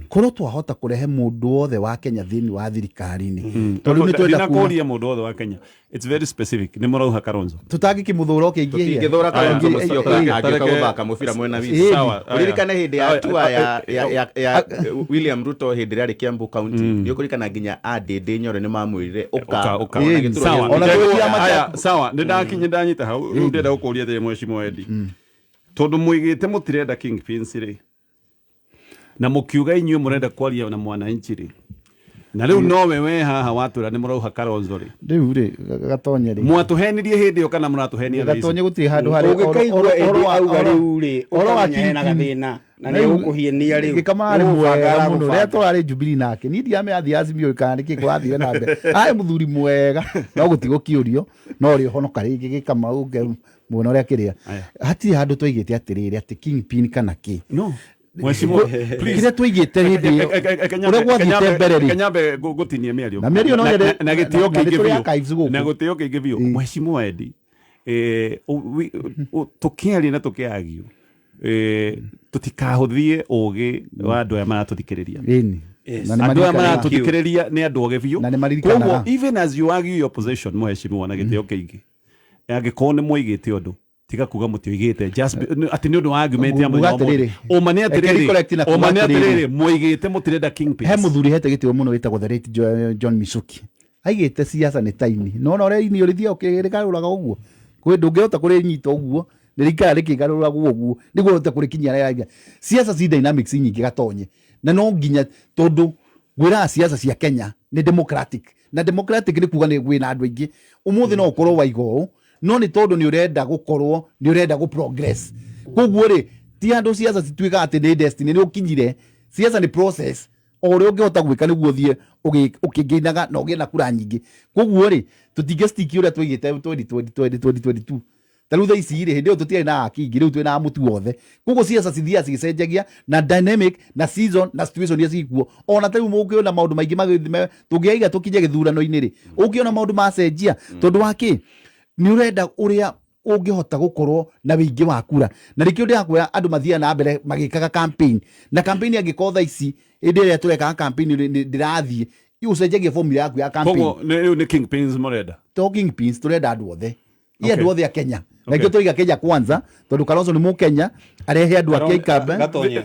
S1: korwo twahota kũrehe mũndũ wothe wa Kenya thĩinĩ wa thirikari-inĩ, tondũ rĩu nĩ twenda kuma
S2: Ndinakũria mũndũ wothe wa Kenya, it's very specific. Nĩ mũrauha Kalonzo?
S1: Tũtangĩkĩmũthũra ũkĩingĩhia.
S4: Tũtingĩthũra Kalonzo Musyoka angĩũka gũthaka mũbira mwena witũ.
S2: Sawa, aya.
S4: Ũririkane hĩndĩ ya tour ya William Ruto hĩndĩ ĩrĩa arĩ Kiambu County, nĩ ũkũririkana nginya a Ndĩndĩ Nyoro nĩ mamwĩrire ũka
S2: Ũka, ũka.
S4: ona gĩturwa
S2: Sawa,
S4: gĩa
S1: Ona
S2: nĩ-
S1: twĩ kĩama kĩa-
S2: aya, sawa, nĩ ndakinya ndanyita hau. Rĩu ndĩrenda gũkũria atĩrĩ, Mheshimiwa Eddie, tondũ mũigĩte mũtirenda kingpins rĩ, na mũkiuga inyuĩ mũrenda kwaria na mwananchi rĩ, na rĩu nowe we haha watwĩra nĩ mũrauha Kalonzo rĩ,
S1: Rĩu rĩ, Gatonye rĩ,
S2: mwatũhenirie hĩndĩ ĩyo kana mũratũhenia thaa ici?
S1: Gatonye, gũtirĩ handũ harĩ
S3: Ũngĩkaigua
S1: ũhoro
S3: Eddie auga rĩu rĩ,
S1: ũhoro wa
S3: ũkamenya hena
S1: kingpin.
S3: gathĩna na nĩ ũkũhienia rĩu.
S1: Gĩkama arĩ
S3: Nĩ gũbanga
S1: mwega mũno
S3: aragũbanga.
S1: rĩrĩa tũrarĩ Jubilee nake, niĩ ndiramenya athiĩ Azimio kana nĩkĩ kũrathire na mbere. Arĩ mũthuri mwega, no gũtigũkĩũrio no ũrĩ ũhonoka rĩngĩ Gĩkama ũke muona ũrĩa kĩrĩa.
S2: Aya.
S1: Hatirĩ handũ twaigĩte atĩrĩrĩ atĩ kingpin kana kĩ.
S2: No, Mheshimiwa, please.
S1: Kĩrĩa twaigĩte hĩndĩ ĩyo, ũrĩa gwathiĩte mbere rĩ,
S2: Kenyambe gũtinia mĩario.
S1: Na mĩario no nyende-
S2: Na gĩtĩo
S1: na
S2: kĩingĩ
S1: nĩ tũrĩ
S2: biũ.
S1: archives gũkũ.
S2: Na gũtĩo kĩingĩ biũ. Mheshimiwa Eddie, tũkĩaria na tũkĩagio, tũtikahũthie ũgĩ wa andũ aya maratũthikĩrĩria.
S1: Ĩni.
S3: Yes.
S1: Na nĩ
S2: Andũ aya
S1: maririkanaga.
S2: maratũthikĩrĩria nĩ andũ ogĩ biũ.
S1: Na nĩ maririkanaga.
S2: Koguo even as you argue your position, Mheshimiwa, na gĩtĩo kĩingĩ, angĩkorwo nĩ mwoigĩte ũndũ, tiga kuga mũtioigĩte just atĩ nĩ ũndũ wa argument ya
S1: Nguga
S2: mũthenya wa ũmũthĩ.
S1: atĩrĩrĩ.
S2: Ũma nĩ
S1: Reke
S2: atĩrĩrĩ,
S1: correct na kuga
S2: ũma nĩ
S1: atĩrĩrĩ.
S2: atĩrĩrĩ, mwoigĩte mũtirenda kingpins.
S1: He mũthuri hete gĩtĩo mũno wĩtagwo the late John Michuki, aigĩte siasa nĩ taini nona ũrĩa ini ũrĩthiaga ũkĩrĩgarũraga ũguo, kwĩ ndũngĩhota kũrĩnyita ũguo, nĩrĩikara rĩkĩgarũragwo ũguo nĩguo ũhote kũrĩkinyia harĩa rĩrakinya. Siasa ci dynamics nyingĩ, Gatonye, na no nginya tondũ ngwĩraga siasa cia Kenya nĩ democratic, na democratic nĩ kuga nĩ gwĩna andũ aingĩ. Ũmũthĩ no ũkorwo waiga ũũ, no nĩ tondũ nĩ ũrenda gũkorwo nĩ ũrenda gũ progress. Koguo rĩ, ti andũ siasa cituĩkaga atĩ nĩ destiny nĩ ũkinyire. Siasa nĩ process, o ũrĩa ũngĩhota gwĩka nĩguo ũthiĩ ũkĩngĩinaga na ũgĩe na kura nyingĩ. Koguo rĩ, tũtingĩ stick ũrĩa twaigĩte 2020 2022. Ta rĩu thaa ici rĩ, hĩndĩ ĩyo tũtiarĩ na akingi, rĩu twĩna mũtu wothe. Koguo siasa cithiaga cigĩcenjagia na dynamic na season na situation iria cikuo. Ona ta rĩu mũngĩona maũndũ maingĩ tũngĩaiga tũkinye gĩthurano-inĩ rĩ, ũngĩona maũndũ macenjia tondũ wa kĩ, nĩ ũrenda ũrĩa ũngĩhota gũkorwo na wĩingĩ wa kura. Na nĩkĩo ndĩrakwĩra andũ mathiaga na mbere magĩkaga campaign, na campaign angĩkorwo thaa ici hĩndĩ ĩrĩa tũrekaga campaign ndĩrathiĩ, ũcenjagia formula yaku ya campaign.
S2: Koguo rĩu nĩ kingpins mũrenda?
S1: To kingpins, tũrenda andũ othe. I
S2: Okay.
S1: andũ othe a Kenya, na nĩkĩo tũiga Kenya Kwanza, tondũ Kalonzo nĩ mũkenya, arehe andũ ake ikamba.
S3: Gatonye,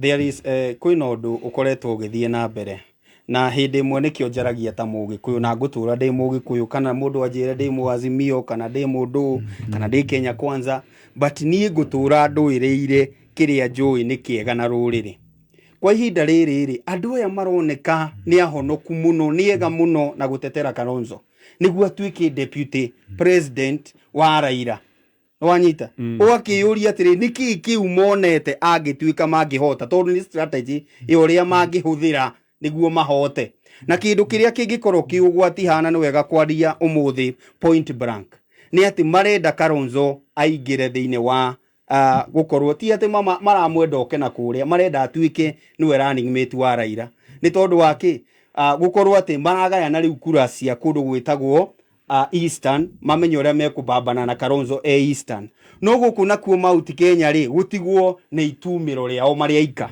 S3: there is kwĩna ũndũ ũkoretwo ũgĩthiĩ na mbere na hĩndĩ ĩmwe, nĩkĩo njaragia ta mũgĩkũyũ na ngũtũra ndĩ mũgĩkũyũ, kana mũndũ anjĩre ndĩ mũazimio kana ndĩ mũndũ kana ndĩ Kenya Kwanza, but niĩ ngũtũra ndũĩrĩire kĩrĩa njũĩ nĩ kĩega na rũrĩrĩ. Kwa ihinda rĩrĩ rĩ, andũ aya maroneka nĩ ahonoku mũno, nĩ ega mũno na gũtetera Kalonzo nĩguo atuĩke deputy president wa Raila. Wanyita, ũgakĩyũria atĩrĩ, nĩ kĩĩ kĩu monete angĩtuĩka mangĩhota? Tondũ nĩ strategy ya ũrĩa mangĩhũthĩra nĩguo mahote. Na kĩndũ kĩrĩa kĩngĩkorwo kĩ ũgwati hana, nĩ wega kwaria ũmũthĩ point blank, nĩ atĩ marenda Kalonzo aingĩre thĩinĩ wa gũkorwo ti atĩ mama maramwenda oke na kũrĩa, marenda atuĩke nĩwe running mate wa Raila. Nĩ tondũ wa kĩ? Gũkorwo atĩ maragayana rĩu kura cia kũndũ gwĩtagwo Eastern, mamenye ũrĩa mekũbambana na Kalonzo e Eastern. No gũkũ nakuo Mount Kenya rĩ, gũtigwo nĩ itumĩro rĩao marĩ aika.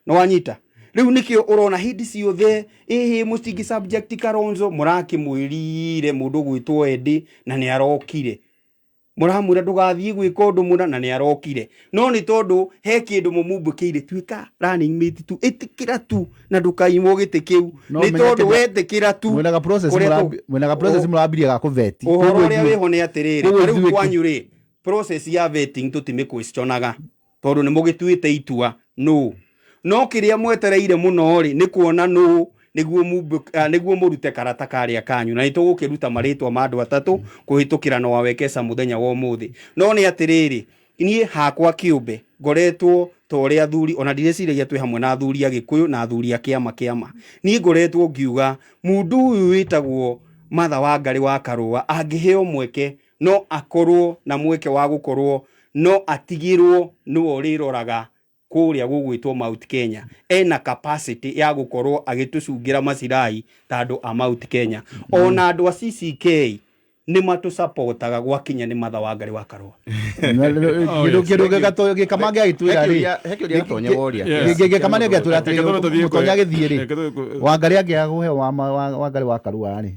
S3: Nĩ wanyita? Rĩu nĩkĩo ũrona hĩndĩ ciothe ĩhĩ mũtingĩ subject Kalonzo, mũrakĩmwĩrire mũndũ ũgwĩtwo Eddie na nĩ arokire, mũramwĩra ndũgathiĩ gwĩka ũndũ mũna na nĩ arokire. No nĩ tondũ he kĩndũ mũmumbũkĩire, tuĩka running mate tu, ĩtĩkĩra tu na ndũkaimwo gĩtĩ kĩu.
S1: No
S3: Nĩ
S1: menye
S3: tondũ wetĩkĩra tu
S1: mwĩnaga process
S3: ũrĩa
S1: mwĩnaga process mũrambirie ga kũveti.
S3: Ũhoro ũrĩa wĩho nĩ atĩrĩrĩ,
S1: koguo
S3: ta rĩu kwanyu rĩ, process ya vetting tũtimĩquestionaga tondũ nĩ mũgĩtuĩte itua no no kĩrĩa mwetereire mũno rĩ, nĩ kuona nũ nĩguo nĩguo mũrute karata karĩa kanyu. Na nĩ tũgũkĩruta marĩtwa ma andũ atatũ kũhĩtũkĩra na Wawekesa mũthenya wa ũmũthĩ. No nĩ atĩrĩrĩ, niĩ hakwa kĩũmbe Ngoretwo ta ũrĩa athuri, ona ndirĩciragia twĩ hamwe na athuri a Gĩkũyũ na athuri a kĩama kĩama. Niĩ ngoretwo ngiuga mũndũ ũyũ wĩtagwo Martha Wangari wa Karũa angĩheo mweke, no akorwo na mweke wa gũkorwo no atigĩrwo nĩwe ũrĩroraga kũrĩa gũgwĩtwo Mount Kenya. Ena capacity ya gũkorwo agĩtũcungĩra macirai ta andũ a Mount Kenya. Ona andũ a CCK nĩ matũsapotaga gwakinya nĩ Martha Wangari wa Karũa.
S1: Kĩndũ kĩndũ gĩkama gĩagĩtwĩra rĩ,
S4: He kĩũria Gatonya woria.
S2: Yes.
S1: Gĩkama nĩ gĩatwĩra
S2: Reke
S1: atĩrĩ,
S2: tũthiĩ
S1: Mũtonya agĩthiĩ rĩ,
S2: Reke tũthiĩ
S1: Wangari angĩaga kũhe Wangari wa Karũa rĩ,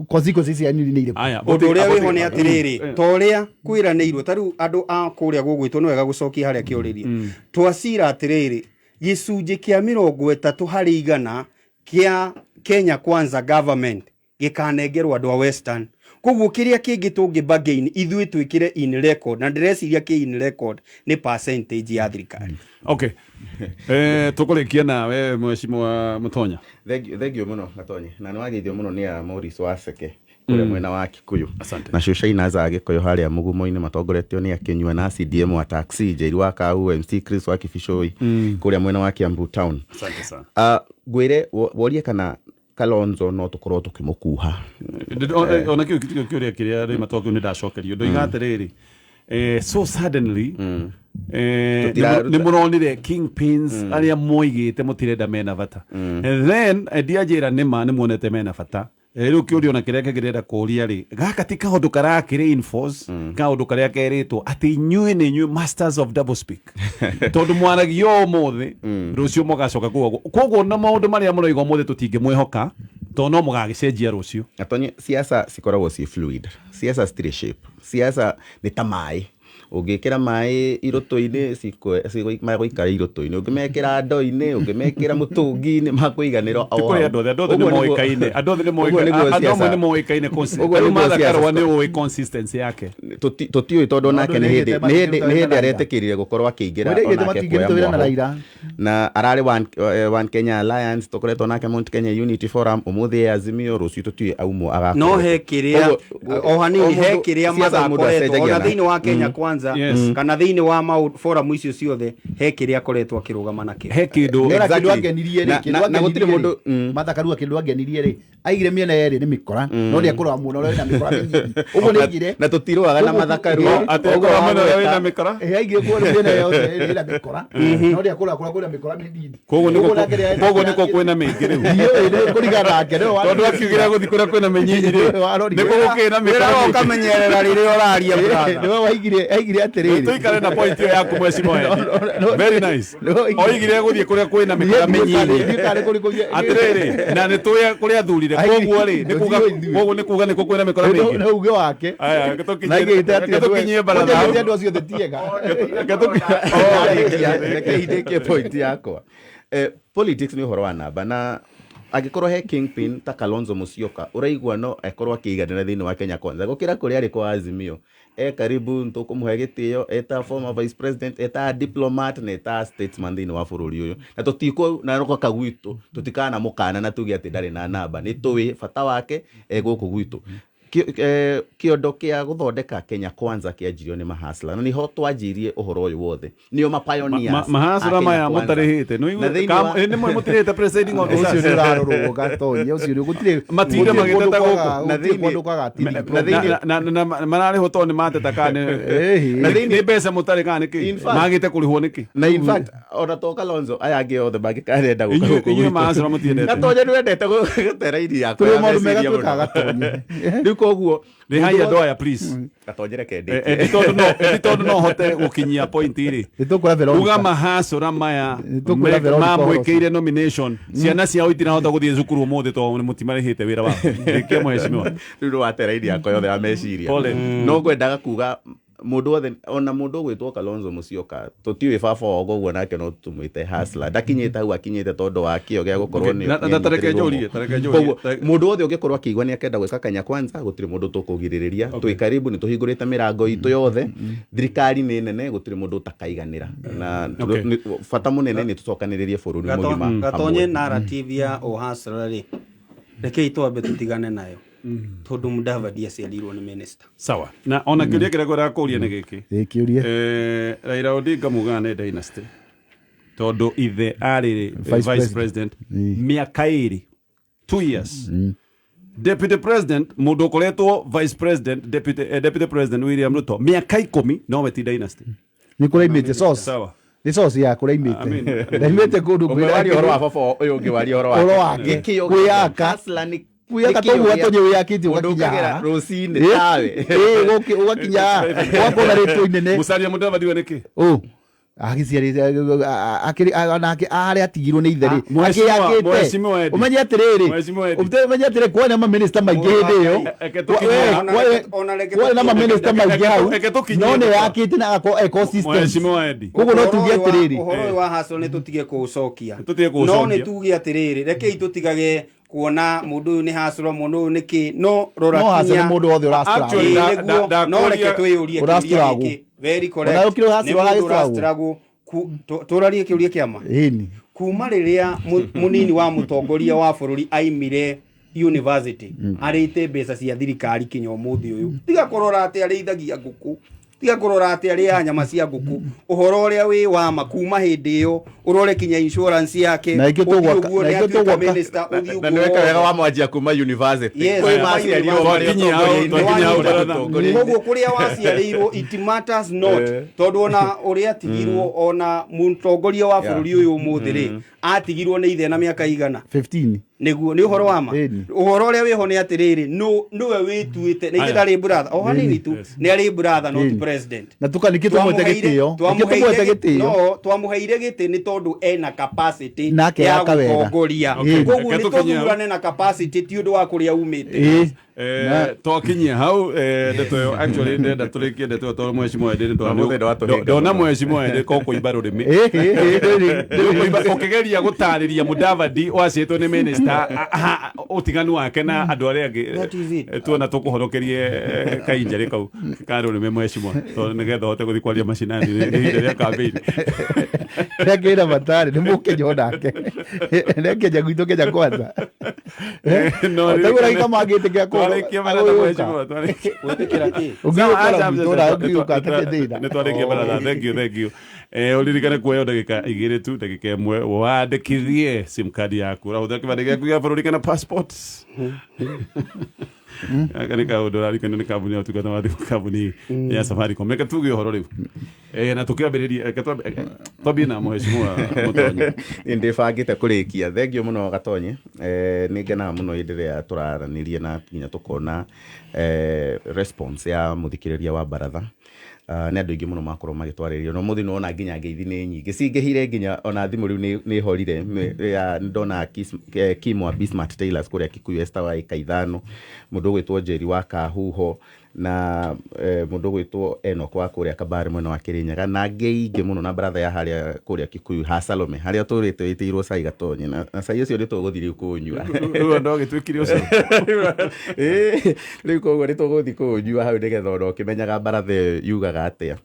S1: consequences cia nĩ irĩkũ?
S2: Aya,
S3: Ũndũ ũrĩa wĩho nĩ atĩrĩrĩ, ta ũrĩa kwĩranĩirwo, ta rĩu andũ a kũrĩa gũgwĩtwo, nĩ wega gũcokia harĩa kĩũrĩria twacira atĩrĩrĩ, gĩcunjĩ kĩa 30% kĩa Kenya Kwanza government gĩkanengerwo andũ a Western. Koguo kĩrĩa kĩngĩ tũngĩ bargain ithuĩ twĩkĩre in record, na ndĩreciria kĩ in record nĩ percentage ya thirikari.
S2: Okay, tũkũrĩkia nawe, Mheshimiwa Mũtonya.
S4: Thank you mũno, Gatonye, na nĩ wageithio mũno nĩ a Morris Waseke kũrĩa mwena wa Kikuyu.
S2: Asante.
S4: Na Cũcaina za Gĩkũyũ harĩa Mũgumo-inĩ matongoretio nĩ Akĩnyua na CDM wa taxi Njeri wa Kau, MC Chris wa Kibicũi kũrĩa mwena wa Kiambu town.
S2: Asante sana.
S4: Ngwĩre worie kana Kalonzo no tũkorwo tũkĩmũkuha.
S2: Ona kĩu kĩũria kĩrĩa rĩ matokio nĩ ndacokerio, ndoiga atĩrĩrĩ, so suddenly nĩ mũronire kingpins arĩa moigĩte mũtirenda mena bata. And then ndianjĩra nĩma nĩ muonete mena bata. Rĩu kĩũria ona kĩrĩa kĩngĩrenda kũria rĩ, gaka ti kaũndũ karakĩrĩ enforce kaũndũ karĩa kerĩtwo atĩ inyuĩ nĩ inyuĩ masters of double speak, tondũ mwaragia ũmũthĩ, rũciũ mũgacoka kuga koguo na maũndũ marĩa mũroiga ũmũthĩ tũtingĩmwĩhoka tondũ no mũgagĩcenjia rũciũ.
S4: Gatonye, siasa cikoragwo ci fluid, siasa citirĩ shape. Siasa nĩ ta maĩ, ũngĩkĩra maĩ irũtũ-inĩ magũikara irũtũ-inĩ, ũngĩmekĩra ndoo-inĩ, ũngĩmekĩra mũtũngi-inĩ, makũiganĩra o
S2: Ti kũrĩ
S4: hau.
S2: andũ othe, andũ othe nĩ
S4: Ũguo nĩguo-
S2: moĩkaine, andũ othe nĩ
S4: ũguo
S2: moĩkaine,
S4: nĩguo
S2: andũ amwe
S4: siasa-
S2: nĩ moĩkaine.
S4: Ũguo
S2: Rĩu
S4: nĩguo
S2: Martha
S4: siasa
S2: Karũa nĩ ũĩ consistency yake.
S4: Tũtiũĩ tondũ onake nĩ hĩndĩ
S1: Maũndũ
S4: nĩ hĩndĩ nĩ hĩndĩ
S1: Raila.
S4: aretĩkĩrire gũkorwo akĩingĩra
S1: Mwĩrĩgĩte
S4: onake
S1: matingĩrutwo
S4: kuoya
S1: wĩra na
S4: mwahũ.
S1: Raila.
S4: Na ararĩ One Kenya Alliance, tũkoretwo nake Mount Kenya Unity Forum, ũmũthĩ e Azimio, rũciũ tũtiũĩ aumwo agakorwo
S3: No
S4: kũ.
S3: he kĩrĩa
S4: Koguo,
S3: o hanini
S4: o
S3: he
S4: mũndũ-
S3: kĩrĩa
S4: siasa mũndũ
S3: mathakoretwo
S4: acenjagia
S3: ona
S4: na-
S3: thĩinĩ wa Kenya Kwanza kana thĩinĩ wa forum icio ciothe, he kĩrĩa akoretwo akĩrũgama nakĩo.
S2: He kĩndũ.
S1: Nĩona
S4: Exactly.
S1: kĩndũ angenirie rĩ,
S4: Na-
S1: kĩndũ
S4: na gũtirĩ
S1: angenirie rĩ,
S4: mũndũ-
S1: Martha Karua kĩndũ angenirie rĩ, aigire mĩena yerĩ nĩ mĩkora, no nĩ ekũrora mwena ũrĩa wĩna mĩkora mĩnyinyi, ũguo nĩ aigire.
S4: Na tũtirũaga na Martha Karua.
S2: Atĩ
S4: Ũguo
S2: ekũrora mwena ũrĩa
S4: wagweta-
S2: wĩna mĩkora.
S1: Ĩ, aigire kuo mĩena yothe ĩrĩ ĩna mĩkora, no nĩ ekũrora kũrĩa kwĩna mĩkora mĩnini.
S2: Koguo
S1: Ũguo nake nĩ-
S2: koguo nĩkuo kwĩna mĩingĩ rĩu.
S1: Ndiũĩ, nĩ kũringana nake, nĩwe
S2: Tondũ akiugĩra gũthiĩ kũrĩa kwĩna mĩnyinyi rĩ,
S1: Nĩwe warorire.
S2: nĩkuo gũkĩrĩ na mĩkora
S3: Wĩra
S2: mĩingĩ.
S3: ũkamenyerera rĩrĩa ũraria, brother.
S1: Nĩwe waigire, aigire atĩrĩrĩ.
S2: Tũikare na point ĩyo yaku, Mheshimiwa Edi.
S1: No,
S2: Very nice.
S1: no,
S2: Oigire gũthiĩ kũrĩa kwĩna mĩkora mĩnyinyi.
S1: Ndiũĩ kana kũrĩ kũrĩ-
S2: Atĩrĩrĩ, na nĩ tũĩ kũrĩa athurire, koguo rĩ nĩ kuga
S1: Tũtiũĩ ithuĩ.
S2: koguo nĩ kuga nĩkuo kwĩna mĩkora mĩingĩ.
S1: Nĩ uge wake.
S2: Aya, reke tũkinyie-
S1: Na aigĩte atĩ
S2: reke tũkinyie baratha.
S1: aigĩte andũ acio othe tiega.
S2: Reke tũkinyie-
S4: Reke ndĩkie point yakwa. Politics nĩ ũhoro wa namba, na angĩkorwo he kingpin ta Kalonzo Musyoka ũraigua no ekorwo akĩiganĩra thĩinĩ wa Kenya Kwanza gũkĩra kũrĩa arĩ kwa Azimio, e karibu tũkũmũhe gĩtĩo eta former vice president, eta diplomat na eta statesman thĩinĩ wa bũrũri ũyũ, na tũtikũ na roka gwitũ tũtikana mũkana na tuge atĩ ndarĩ na namba. Nĩ tũĩ bata wake e gũkũ gwitũ. Kĩondo kĩa gũthondeka Kenya Kwanza kĩanjirio nĩ mahasla, na niho twanjirie ũhoro ũyũ wothe, nĩo mapioneers
S2: Mahasla
S4: a Kenya
S2: maya
S4: Kwanza.
S2: mũtarĩhĩte.
S4: Na thĩinĩ wa-
S2: Nĩ mũtirĩhĩte presiding officer.
S1: Ũcio nĩ ũrarorwo Gatonye, ũcio nĩ gũtirĩ
S2: Matinda
S1: gũtirĩ
S2: magĩteta
S1: kũndũ
S2: gũkũ.
S1: kwaga-
S4: Na
S1: gũtirĩ
S4: thĩinĩ-
S1: kũndũ kwaga
S4: na thĩinĩ-
S2: Na mararĩhwo tondũ nĩ mateta kana
S1: Ĩhĩ.
S4: Na thĩinĩ-
S2: nĩ mbeca mũtarĩ kana nĩkĩ
S4: In fact-
S2: magĩte kũrĩhwo nĩkĩ?
S4: Na in fact ona to Kalonzo, aya angĩ othe mangĩkarenda gũka
S2: Inyuĩ
S4: gũkũ
S2: inyuĩ
S4: gwitũ.
S2: mahasla mũtiendete.
S4: Gatonye nĩwendete gũtera iria yakwa
S1: Tũrĩ
S4: ya
S1: maũndũ mega
S4: meciria mũno.
S1: twĩkaga, Gatonye.
S4: Rĩu koguo
S2: Rĩhai andũ aya, please.
S4: Gatonye reke
S2: Eh,
S4: ndĩkie.
S2: eh, ĩndĩ tondũ no hote gũkinyia point rĩ,
S1: Nĩ tũkwĩra Veronica.
S2: uga mahacũra maya
S1: Tũkwĩra Veronica ũhoro.
S2: mamwĩkĩire nomination, ciana ciao itirahota gũthiĩ cukuru ũmũthĩ tondũ mũtimarĩhĩte wĩra wao. Rĩkia, mheshimiwa.
S4: Rĩu nĩ watera iria yakwa yothe ya meciria.
S2: Pole.
S4: No ngwendaga kuga mũndũ wothe, ona mũndũ ũgwĩtwo Kalonzo Musyoka, tũtiũĩ baba wao, koguo nake no tũmwĩte hustler. Ndakinyĩte hau akinyĩte tondũ wa kĩo gĩa gũkorwo
S2: Okay, na tareke njũrie, tareke njũrie.
S4: Koguo mũndũ wothe ũngĩkorwo akĩigua nĩ akenda gwĩka Kenya Kwanza, gũtirĩ mũndũ tũkũgirĩrĩria. Twĩ karibu, nĩ tũhingũrĩte mĩrango itũ yothe. Thirikari nĩ nene, gũtirĩ mũndũ ũtakaiganĩra, na bata mũnene nĩ tũcokanĩrĩrie bũrũri mũgima
S3: Gatonye,
S4: hamwe.
S3: narrative ya ũhasla rĩ, rekei twambe tũtigane nayo. Tondũ Mudavadi aciarirwo nĩ minister.
S2: Sawa, na ona kĩũria kĩrĩa ngwendaga kũria nĩ gĩkĩ.
S1: Ĩ, kĩũria.
S2: Raila Odinga mugaga nĩ dynasty tondũ ithe arĩ
S1: Vice
S2: vice
S1: president.
S2: president mĩaka 2, 2 years, deputy president, mũndũ ũkoretwo vice president, deputy president William Ruto mĩaka 10, nowe ti dynasty?
S1: Nĩ kũraimĩte source.
S2: Sawa.
S1: Nĩ source ya kũraimĩte.
S2: I mean-
S1: Ndaimĩte kũndũ
S4: Ũmwe waria ũhoro wa baba, ũyũ ũngĩ waria ũhoro
S1: Ũhoro
S4: wake.
S1: wake.
S4: Gĩkĩo
S1: Kwĩyaka.
S4: Hustler nĩ-
S1: Kwĩyaka
S4: nĩkĩo
S1: toguo
S4: gĩa-
S1: atonye wĩyakĩte
S4: Mũndũ
S1: ũgakinya
S4: ũkagĩra
S1: haha.
S4: rũcinĩ
S1: Ĩ,
S4: tawe.
S1: ĩ, ũgakinya haha, ũgakorwo na rĩtwa inene.
S2: Musalia Mudavadi we nĩkĩ?
S1: Ũ agĩciarĩte akĩrĩ onake harĩa atigirwo nĩ ithe rĩ,
S2: Mheshimiwa-
S1: akĩyakĩte.
S2: Mheshimiwa Eddie.
S1: Ũmenye atĩrĩrĩ,
S2: Mheshimiwa Eddie.
S1: ũmenye atĩrĩrĩ, kwarĩ na mamĩnĩsta maingĩ hĩndĩ ĩyo.
S2: Eke tũkinyie-
S3: Ona reke
S1: Kwarĩ na mamĩnĩsta maingĩ hau,
S2: Eke tũkinyie
S1: no nĩ
S2: ndeto.
S1: yakĩte na agakorwo e consistent.
S2: Mheshimiwa Eddie.
S1: Koguo no tuge atĩrĩrĩ,
S3: Ũhoro ũyũ wa hustle nĩ tũtige kũũcokia.
S2: Tũtige kũũcokia.
S3: No nĩ tuge atĩrĩrĩ, rekei tũtigage kuona mũndũ ũyũ nĩ hustler, mũndũ ũyũ nĩ kĩ, no rora
S1: no hustle
S3: kinya
S1: nĩ mũndũ wothe ũra-struggle.
S2: Actually,
S3: Ĩĩ, nĩguo. No reke twĩyũrie kĩũria
S1: Ũra-struggle.
S3: gĩkĩ. Very correct.
S1: Ona ũkĩrĩ hustler
S3: Nĩ mũndũ
S1: ũragĩ-struggle.
S3: ũra-struggle. Tũrarie kĩũria kĩa ma.
S1: Ĩni.
S3: Kuma rĩrĩa mũnini wa mũtongoria wa bũrũri aimire university, arĩte mbeca cia thirikari kinya ũmũthĩ ũyũ. Tiga kũrora atĩ arĩithagia ngũkũ, tiga kũrora atĩ arĩaga nyama cia ngũkũ, ũhoro ũrĩa wĩ wama kuma hĩndĩ ĩyo ũrore kinya insurance yake.
S1: Na ikĩ
S3: ũthiĩ
S1: tũgwaka-
S3: ũguo
S1: na
S3: nĩ
S1: ikĩ
S3: atuĩka
S1: tũgwaka-
S3: minister, ũthiĩ
S4: Na
S3: ũguo
S4: nĩ weka wega
S3: wothe.
S4: wamwanjia kuma university.
S3: Yes,
S4: Kwĩ
S3: kuma
S4: maciarirwo
S3: university.
S4: marĩ
S2: Twakinyia hau,
S4: ũtongoria-inĩ.
S2: twakinyia hau, brother.
S4: Ũtongoria-inĩ.
S3: Koguo kũrĩa waciarĩirwo it matters not, tondũ ona ũrĩa atigirwo, ona mũtongoria wa bũrũri ũyũ ũmũthĩ rĩ, atigirwo nĩ ithe na mĩaka igana.
S1: 15.
S3: Nĩguo nĩ ũhoro wa ma.
S1: Ĩni.
S3: Ũhoro ũrĩa wĩho nĩ atĩrĩrĩ, nĩwe wĩtuĩte nĩ ithe
S2: Aya.
S3: ndarĩ brother o hanini tu, nĩ arĩ brother, not
S1: Ĩni.
S3: president.
S1: Na nĩkĩ tũmwete gĩtĩo? Nĩkĩ tũmwete gĩtĩo?
S3: No twamũheire gĩtĩ nĩ tondũ ena capacity
S1: Nake
S3: ya
S1: aka wega.
S3: gũtongoria.
S1: Okay.
S3: Koguo
S2: Reke
S3: nĩ
S2: tũkinye hau.
S3: tũthurane na capacity, ti ũndũ wa kũrĩa umĩte.
S1: Ĩ.
S2: Twakinyia hau, ndeto ĩyo, actually ndenda tũrĩkie ndeto ĩyo tondũ mheshimiwa Eddie nĩ
S4: Ũmũthĩ ndwatũhĩnga
S2: ndona
S4: mũno.
S2: mheshimiwa Eddie ko kũimba rũrĩmĩ.
S1: Ĩ, ĩ, ĩ, ĩ, ĩ.
S2: Ũkĩgeria gũtarĩria Mudavadi waciĩtwo nĩ minister ũtiganu wake na andũ arĩa angĩ.
S3: That is it.
S2: Tuona tũkũhonokerie kainjerĩ kau ka rũrĩmĩ mheshimiwa, tondũ nĩgetha ũhote gũthiĩ kwaria macinani nĩ ihinda rĩa campaign.
S1: Rĩa kĩra matarĩ nĩ mũkenya onake nĩ Kenya gwitũ, Kenya kwanza.
S2: No,
S1: taguo ragika mangĩtĩkĩra
S2: twarĩkia baratha mheshimiwa, twarĩkia.
S3: Gwĩtĩkĩra kĩ?
S1: Ũngĩũka gwitũ na ũngĩũka atarĩ thĩna.
S2: Nĩ twarĩkia baratha, thank you, thank you. Ũririkane kuoya ndagĩka 2 tu, ndagĩka 1, wandĩkithie sim card yaku, ũrahũthĩra kĩbandĩ gĩaku gĩa bũrũri kana passport. Gaka nĩ kaũndũ ũrarikanio nĩ kambuni ya ũtungata wa thimũ, kambuni ya Safaricom. Reke tuge ũhoro rĩu, na tũkĩambĩrĩrie, reke twambie na mheshimiwa Mũtonyi.
S4: Niĩ ndĩbangĩte kũrĩkia. Thengiũ mũno Gatonye. Nĩ ngenaga mũno hĩndĩ ĩrĩa tũraranĩria na nginya tũkona response ya mũthikĩrĩria wa baratha. Nĩ andũ aingĩ mũno makorwo magĩtwarĩrio, na ũmũthĩ nĩwona nginya ngeithi nĩ nyingĩ cingĩhire, nginya ona thimũ rĩu nĩ horire. Nĩ ndona Kim wa Bismart Tailors kũrĩa Kikuyu, Esther wa ĩka 5, mũndũ ũgwĩtwo Njeri wa Kahuho, na mũndũ ũgwĩtwo Enoch wa kũrĩa Kabare mwena wa Kĩrĩnyaga, na angĩ aingĩ mũno, na baratha ya harĩa kũrĩa Kikuyu ha Salome harĩa tũrĩte wĩtĩirwo cai Gatonye, na cai ũcio nĩ tũgũthiĩ rĩu kũũnyua.
S2: Rĩu andũ agĩtuĩkire ũcio.
S4: Ĩĩ, rĩu koguo nĩ tũgũthiĩ kũũnyua hau nĩgetha ona ũkĩmenyaga baratha ĩyo yugaga atĩa.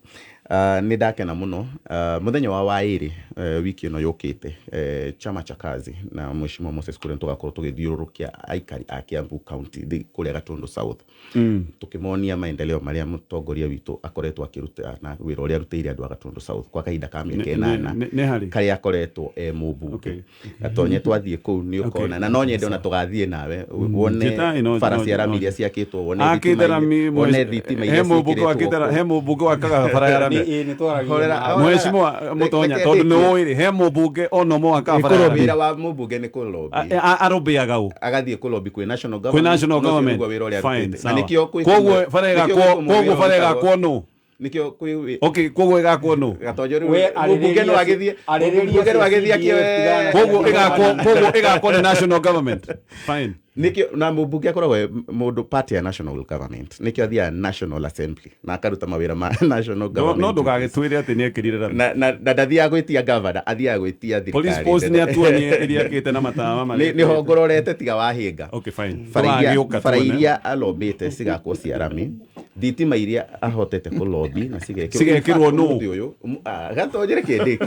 S4: Nĩ ndakena mũno. Mũthenya wa waĩrĩ, wiki ĩno yũkĩte, chama cha kazi na mheshimiwa Moses Kuria tũgakorwo tũgĩthiũrũrũkia aikari a Kiambu County kũrĩa Gatundu South, tũkĩmonia maendeleo marĩa mũtongoria witũ akoretwo akĩruta na wĩra ũrĩa arutĩire andũ a Gatundu South kwa kahinda ka mĩaka 8
S2: Nĩ harĩ
S4: karĩa akoretwo e mũmbunge. Gatonye, twathiĩ kũu nĩ ũkona, na no nyende ona tũgathiĩ nawe wone
S2: Njĩta, no-
S4: bara
S2: no-
S4: cia rami
S2: no-
S4: iria ciakĩtwo, wone
S2: Akĩte
S4: thitima
S2: rami,
S4: wone thitima
S2: he
S4: iria
S2: mũmbunge
S4: ciĩkĩrĩtwo
S2: wakĩte
S4: kũu.
S2: he mũmbunge wakaga bara ya rami.
S3: Ĩ, nĩ twaragia
S4: Horera,
S3: nawe.
S4: horera.
S2: Mheshimiwa Mũtonya,
S4: Reke
S2: tondũ nĩ
S4: ndĩkie.
S2: ũĩ rĩ, he mũmbunge ona ũmwe wakaga bara ya rami.
S4: Wĩra wa mũmbunge nĩ kũlobby.
S2: Arũmbĩaga ũ?
S4: Agathiĩ kũlobby kwĩ national
S2: Kwĩ
S4: government.
S2: national
S4: Na ũcio
S2: government.
S4: nĩguo wĩra ũrĩa
S2: Fine,
S4: arutĩte. Na
S2: sawa.
S4: nĩkĩo kwĩ
S2: Koguo bara
S4: nĩkĩo
S2: ĩgakwo,
S4: kwĩ
S2: koguo
S4: mũwĩra
S2: bara
S4: ũrutagwo-
S2: ĩgakwo nũ?
S4: Nĩkĩo kwĩ
S2: Okay, koguo ĩgakwo nũ?
S4: Gatonyo rĩu
S3: We,
S4: mũmbunge no
S3: arĩrĩria
S4: agĩthiĩ,
S3: arĩrĩria
S4: mũmbunge no agĩthiĩ
S3: cia
S4: akĩoe
S3: CDF tigana.
S2: Koguo ĩgakwo nĩ national government. Fine.
S4: Nĩkĩo na mũmbunge akoragwo e mũndũ party ya national government, nĩkĩo athiaga national assembly na akaruta mawĩra ma national
S2: No
S4: government.
S2: no ndũgagĩtwĩre atĩ nĩ ekĩrire rami.
S4: Na ndathiaga gwĩtia governor, athiaga gwĩtia
S2: Police
S4: thirikari
S2: post nĩ
S4: nene.
S2: atuonie ĩrĩa akĩte na matawa marĩa.
S4: Nĩ hongororete tiga wahinga.
S2: Okay, fine.
S4: Bara iria
S2: Tũgagĩũka
S4: bara
S2: tuone.
S4: iria alombĩte cigakwo cia rami. Thitima iria ahotete kũ lobby na cigekĩrwo.
S2: Cigekĩrwo nũ?
S4: Ũmũthĩ ũyũ gatonyere kĩndĩkie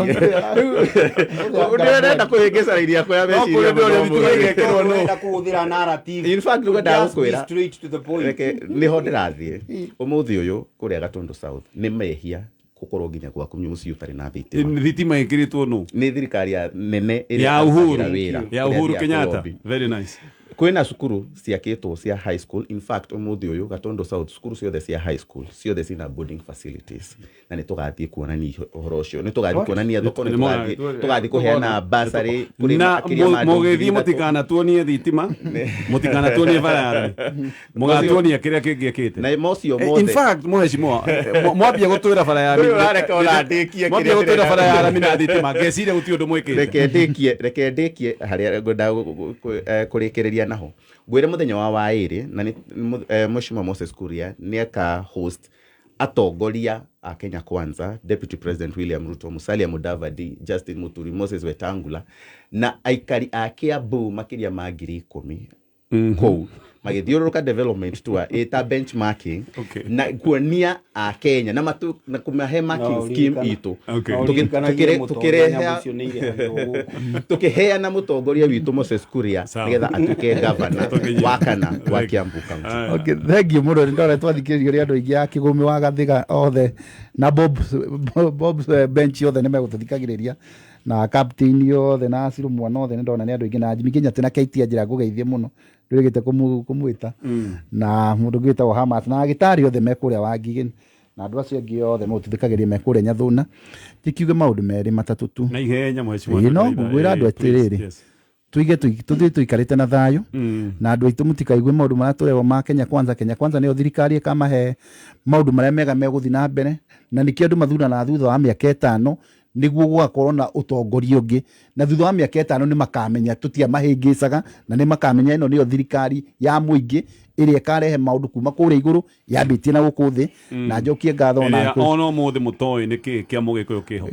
S4: ndĩrenda kũhĩngĩca raini yakwa ya
S2: No
S4: meciria
S2: kũrĩ
S4: mũno
S2: ndũrĩ
S4: ũmũthĩ.
S2: igekĩrwo nũ?
S3: Ũrenda kũhũthĩra narrative.
S4: In fact, nĩguo
S3: Just be
S4: ndagũkwĩra.
S3: straight to the point.
S4: Reke nĩho ndĩrathiĩ. Ũmũthĩ ũyũ kũrĩa Gatundu South nĩ mehia gũkorwo nginya gwaku mũciĩ ũtarĩ na thitima.
S2: Thitima ĩkĩrĩtwo nũ?
S4: Nĩ thirikari ya nene ĩrĩa
S2: Ya Uhuru.
S4: ĩrutagĩra wĩra
S2: Ya
S4: kũrĩa
S2: Uhuru
S4: thiaga
S2: Kenyatta.
S4: kũ-lobby.
S2: Very nice.
S4: Kwĩna cukuru ciakĩtwo cia high school. In fact, ũmũthĩ ũyũ Gatundu South cukuru ciothe cia high school ciothe cina boarding facilities, na nĩ tũgathiĩ kuonania ũhoro ũcio, nĩ tũgathiĩ kuonania thoko, nĩ tũgathiĩ kũheana bursary kũrĩ
S2: Na
S4: makĩria ma andũ
S2: mũgĩthiĩ
S4: 3,000.
S2: Mũtikanatuonie thitima, mũtikanatuonie bara ya rami, mũgatuonia kĩrĩa kĩngĩekĩte.
S4: Na mocio
S2: In
S4: mothe
S2: fact, mũhecimiwa, mwambia gũtwĩra bara ya
S4: Ndũrĩ ũrareka ona ndĩkie
S2: mwambia
S4: kĩrĩa
S2: gũtwĩra bara ya
S4: ndĩrenda.
S2: rami na thitima, ngeciria gũtirĩ ũndũ mwĩkĩte.
S4: Reke ndĩkie harĩa ngwenda kũrĩkĩrĩria naho. Ngwĩre mũthenya wa waĩrĩ na nĩ Mheshimiwa Moses Kuria nĩ aka host atongoria a Kenya Kwanza, Deputy President William Ruto, Musalia Mudavadi, Justin Muturi, Moses Wetangula na aikari a Kiambu makĩria ma 10,000 kũu magĩthiũrũrũka development tour ĩta benchmarking na kuonia a Kenya na matu na kũmahe marking scheme itũ. Tukĩheana mũtongoria witũ Moses Kuria
S2: Sawa.
S4: nĩgetha atuĩke gavana
S2: Tũkinyie.
S4: wa kana wa Kiambu County.
S1: Okay, thank you mũno. Nĩ ndona twathikĩrĩrio nĩ andũ aingĩ a Kĩgũmĩ wa Gathiga othe na Bob bench othe nĩ megũtũthikagĩrĩria na captain othe na Acirũ mwana othe. Nĩ ndona nĩ andũ aingĩ na Jimmy Kĩnyatĩ na Kate njĩra ngũgeithie mũno, ndũrĩgĩte kũmwĩta na mũndũ ũngĩ wĩtagwo Hamas na agĩtarĩ othe me kũrĩa Wangigĩ na andũ acio angĩ othe megũtũthikagĩrĩria me kũrĩa Nyathũna. Njĩkiuge maũndũ merĩ matatũ tu.
S2: Na ihenya, mheshimiwa.
S1: Ĩĩ, no ngũkwĩra andũ atĩrĩrĩ, tuige tuthiĩ tũikarĩte na thayũ na andũ aitũ mũtikaigue maũndũ marĩa tũrerwo ma Kenya Kwanza. Kenya Kwanza nĩyo thirikari ĩkamahe maũndũ marĩa mega megũthiĩ na mbere, na nĩkĩo andũ mathuranaga thutha wa mĩaka 5 nĩguo gũgakorwo na ũtongoria ũngĩ, na thutha wa mĩaka 5 nĩ makamenya tũtiamahĩngĩcaga, na nĩ makamenya ĩno nĩyo thirikari ya mũingĩ ĩrĩa ĩkarehe maũndũ kuma kũrĩa igũrũ yambĩtie na gũkũ thĩ. Na njokie ngatho ona
S2: Ĩrĩa ona ũmũthĩ mũtoĩ nĩ kĩ kĩa mũgĩkũyũ kĩho.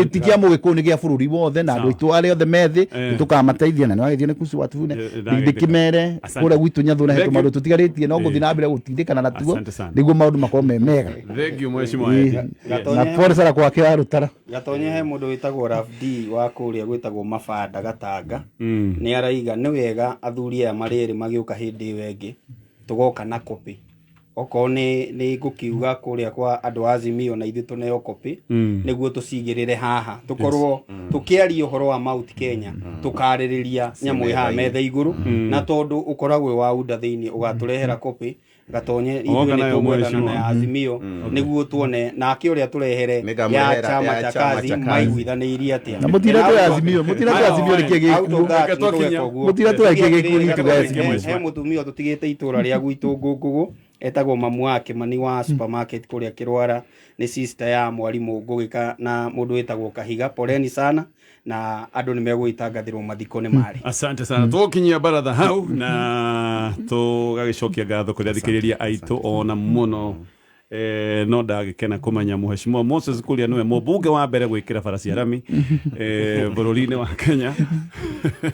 S1: ti kĩa mũgĩkũyũ, nĩ gĩa bũrũri wothe, na andũ
S2: Sawa.
S1: aitũ arĩa othe methĩ nĩ tũkamateithia na nĩ wagĩthio nĩ kuci watubune.
S2: Ndagĩtĩka.
S1: Ndĩkĩmere
S2: Asante.
S1: kũrĩa gwitũ Nyathũna he
S2: Thank you.
S1: tũmaũndũ tũtigarĩtie no gũthiĩ na mbere gũtindĩkana natuo
S2: Asante sana.
S1: nĩguo maũndũ makorwo me mega.
S2: Thank you, mheshimiwa.
S1: Ĩĩ.
S2: Yes.
S1: Na pole sana kwake wa Rũtara.
S3: Gatonye, he mũndũ wĩtagwo Raf D wa kũrĩa gwĩtagwo Mabanda Gatanga nĩ araiga nĩ wega athuri aya marĩ erĩ magĩũka hĩndĩ ĩyo ĩngĩ tũgoka na copy, okorwo nĩ ngũkiuga kũrĩa kwa andũ a Azimio na ithuĩ tũneo copy nĩguo tũcigĩrĩre haha tũkorwo tũkĩaria ũhoro wa Mount Kenya, tũkarĩrĩria nyamũ ĩ haha metha igũrũ, na tondũ ũkoragwo wĩ wa UNDA thĩinĩ ũgatũrehera copy. Gatonye, ithuĩ
S2: Oka
S3: nĩ
S2: nayo,
S3: tũgwethana na
S2: mheshimiwa.
S3: ya Azimio nĩguo tuone nake ũrĩa tũrehere ya
S4: Nĩngamũrehera
S3: chama
S4: ya
S3: cha
S4: chama
S3: kazi
S4: cha kazi.
S3: maiguithanĩirie atĩa.
S1: Na mũtira tũ Azimio, mũtira tũ Azimio nĩkĩ gĩkuo.
S2: Reke twakinya.
S1: Mũtira tũ ĩkĩ gĩkuo gitũ guys.
S3: He mũtumia tũtigĩte itũra rĩa gwitũ Ngũngũgũ etagwo mamu wa Kĩmani wa supermarket kũrĩa Kĩrwara, nĩ sister ya mwarimũ Ngũgĩka na mũndũ wĩtagwo Kahiga. Poleni sana na andũ nĩ megũgĩtangathĩrwo mathiko nĩ marĩ.
S2: Asante sana. Tũgũkinyia baratha hau na tũgagĩcokia ngatho kũrĩ athikĩrĩria aitũ ona mũno. No ndagĩkena kũmenya Mheshimiwa Moses Kuria nĩwe mũmbunge wa mbere gwĩkĩra bara cia rami bũrũri-inĩ wa Kenya.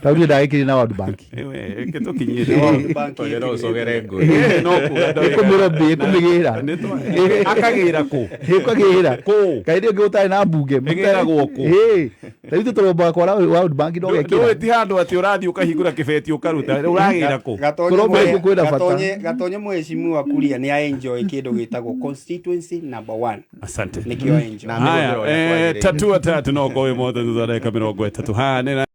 S1: Tau niĩ ndagĩkĩrire na World Bank.
S2: Ewe, reke tũkinyie.
S3: Bank
S4: Tonye no ũcogere ngũĩ.
S2: No kuga ndoiga.
S1: Ĩkũmĩrobĩ ĩkũmĩgĩra.
S2: Akagĩra kũ?
S1: Ĩkagĩra
S2: Kũ?
S1: kaĩ rĩngĩ ũtarĩ na mbunge.
S2: Ĩgĩragwo kũ?
S1: Ĩĩ, ta ithuĩ tũrombaga kwara World Bank no
S2: Ndũĩ
S1: gekĩra.
S2: ti handũ atĩ ũrathiĩ ũkahingũra kĩbeti ũkaruta, ũragĩra kũ?
S1: Kũromba gũkũ kwĩna bata.
S3: Gatonye, mheshimiwa Kuria nĩ aenjoy kĩndũ gĩtagwo constituency number one.
S2: Asante.
S3: Nĩkĩo enjoy.
S4: Na
S2: Haya,
S4: mĩhũthĩro ũrĩa kwagĩrĩire.
S2: tatua tatu no kowe mothe thutha wa ndagĩka 30 haha nĩ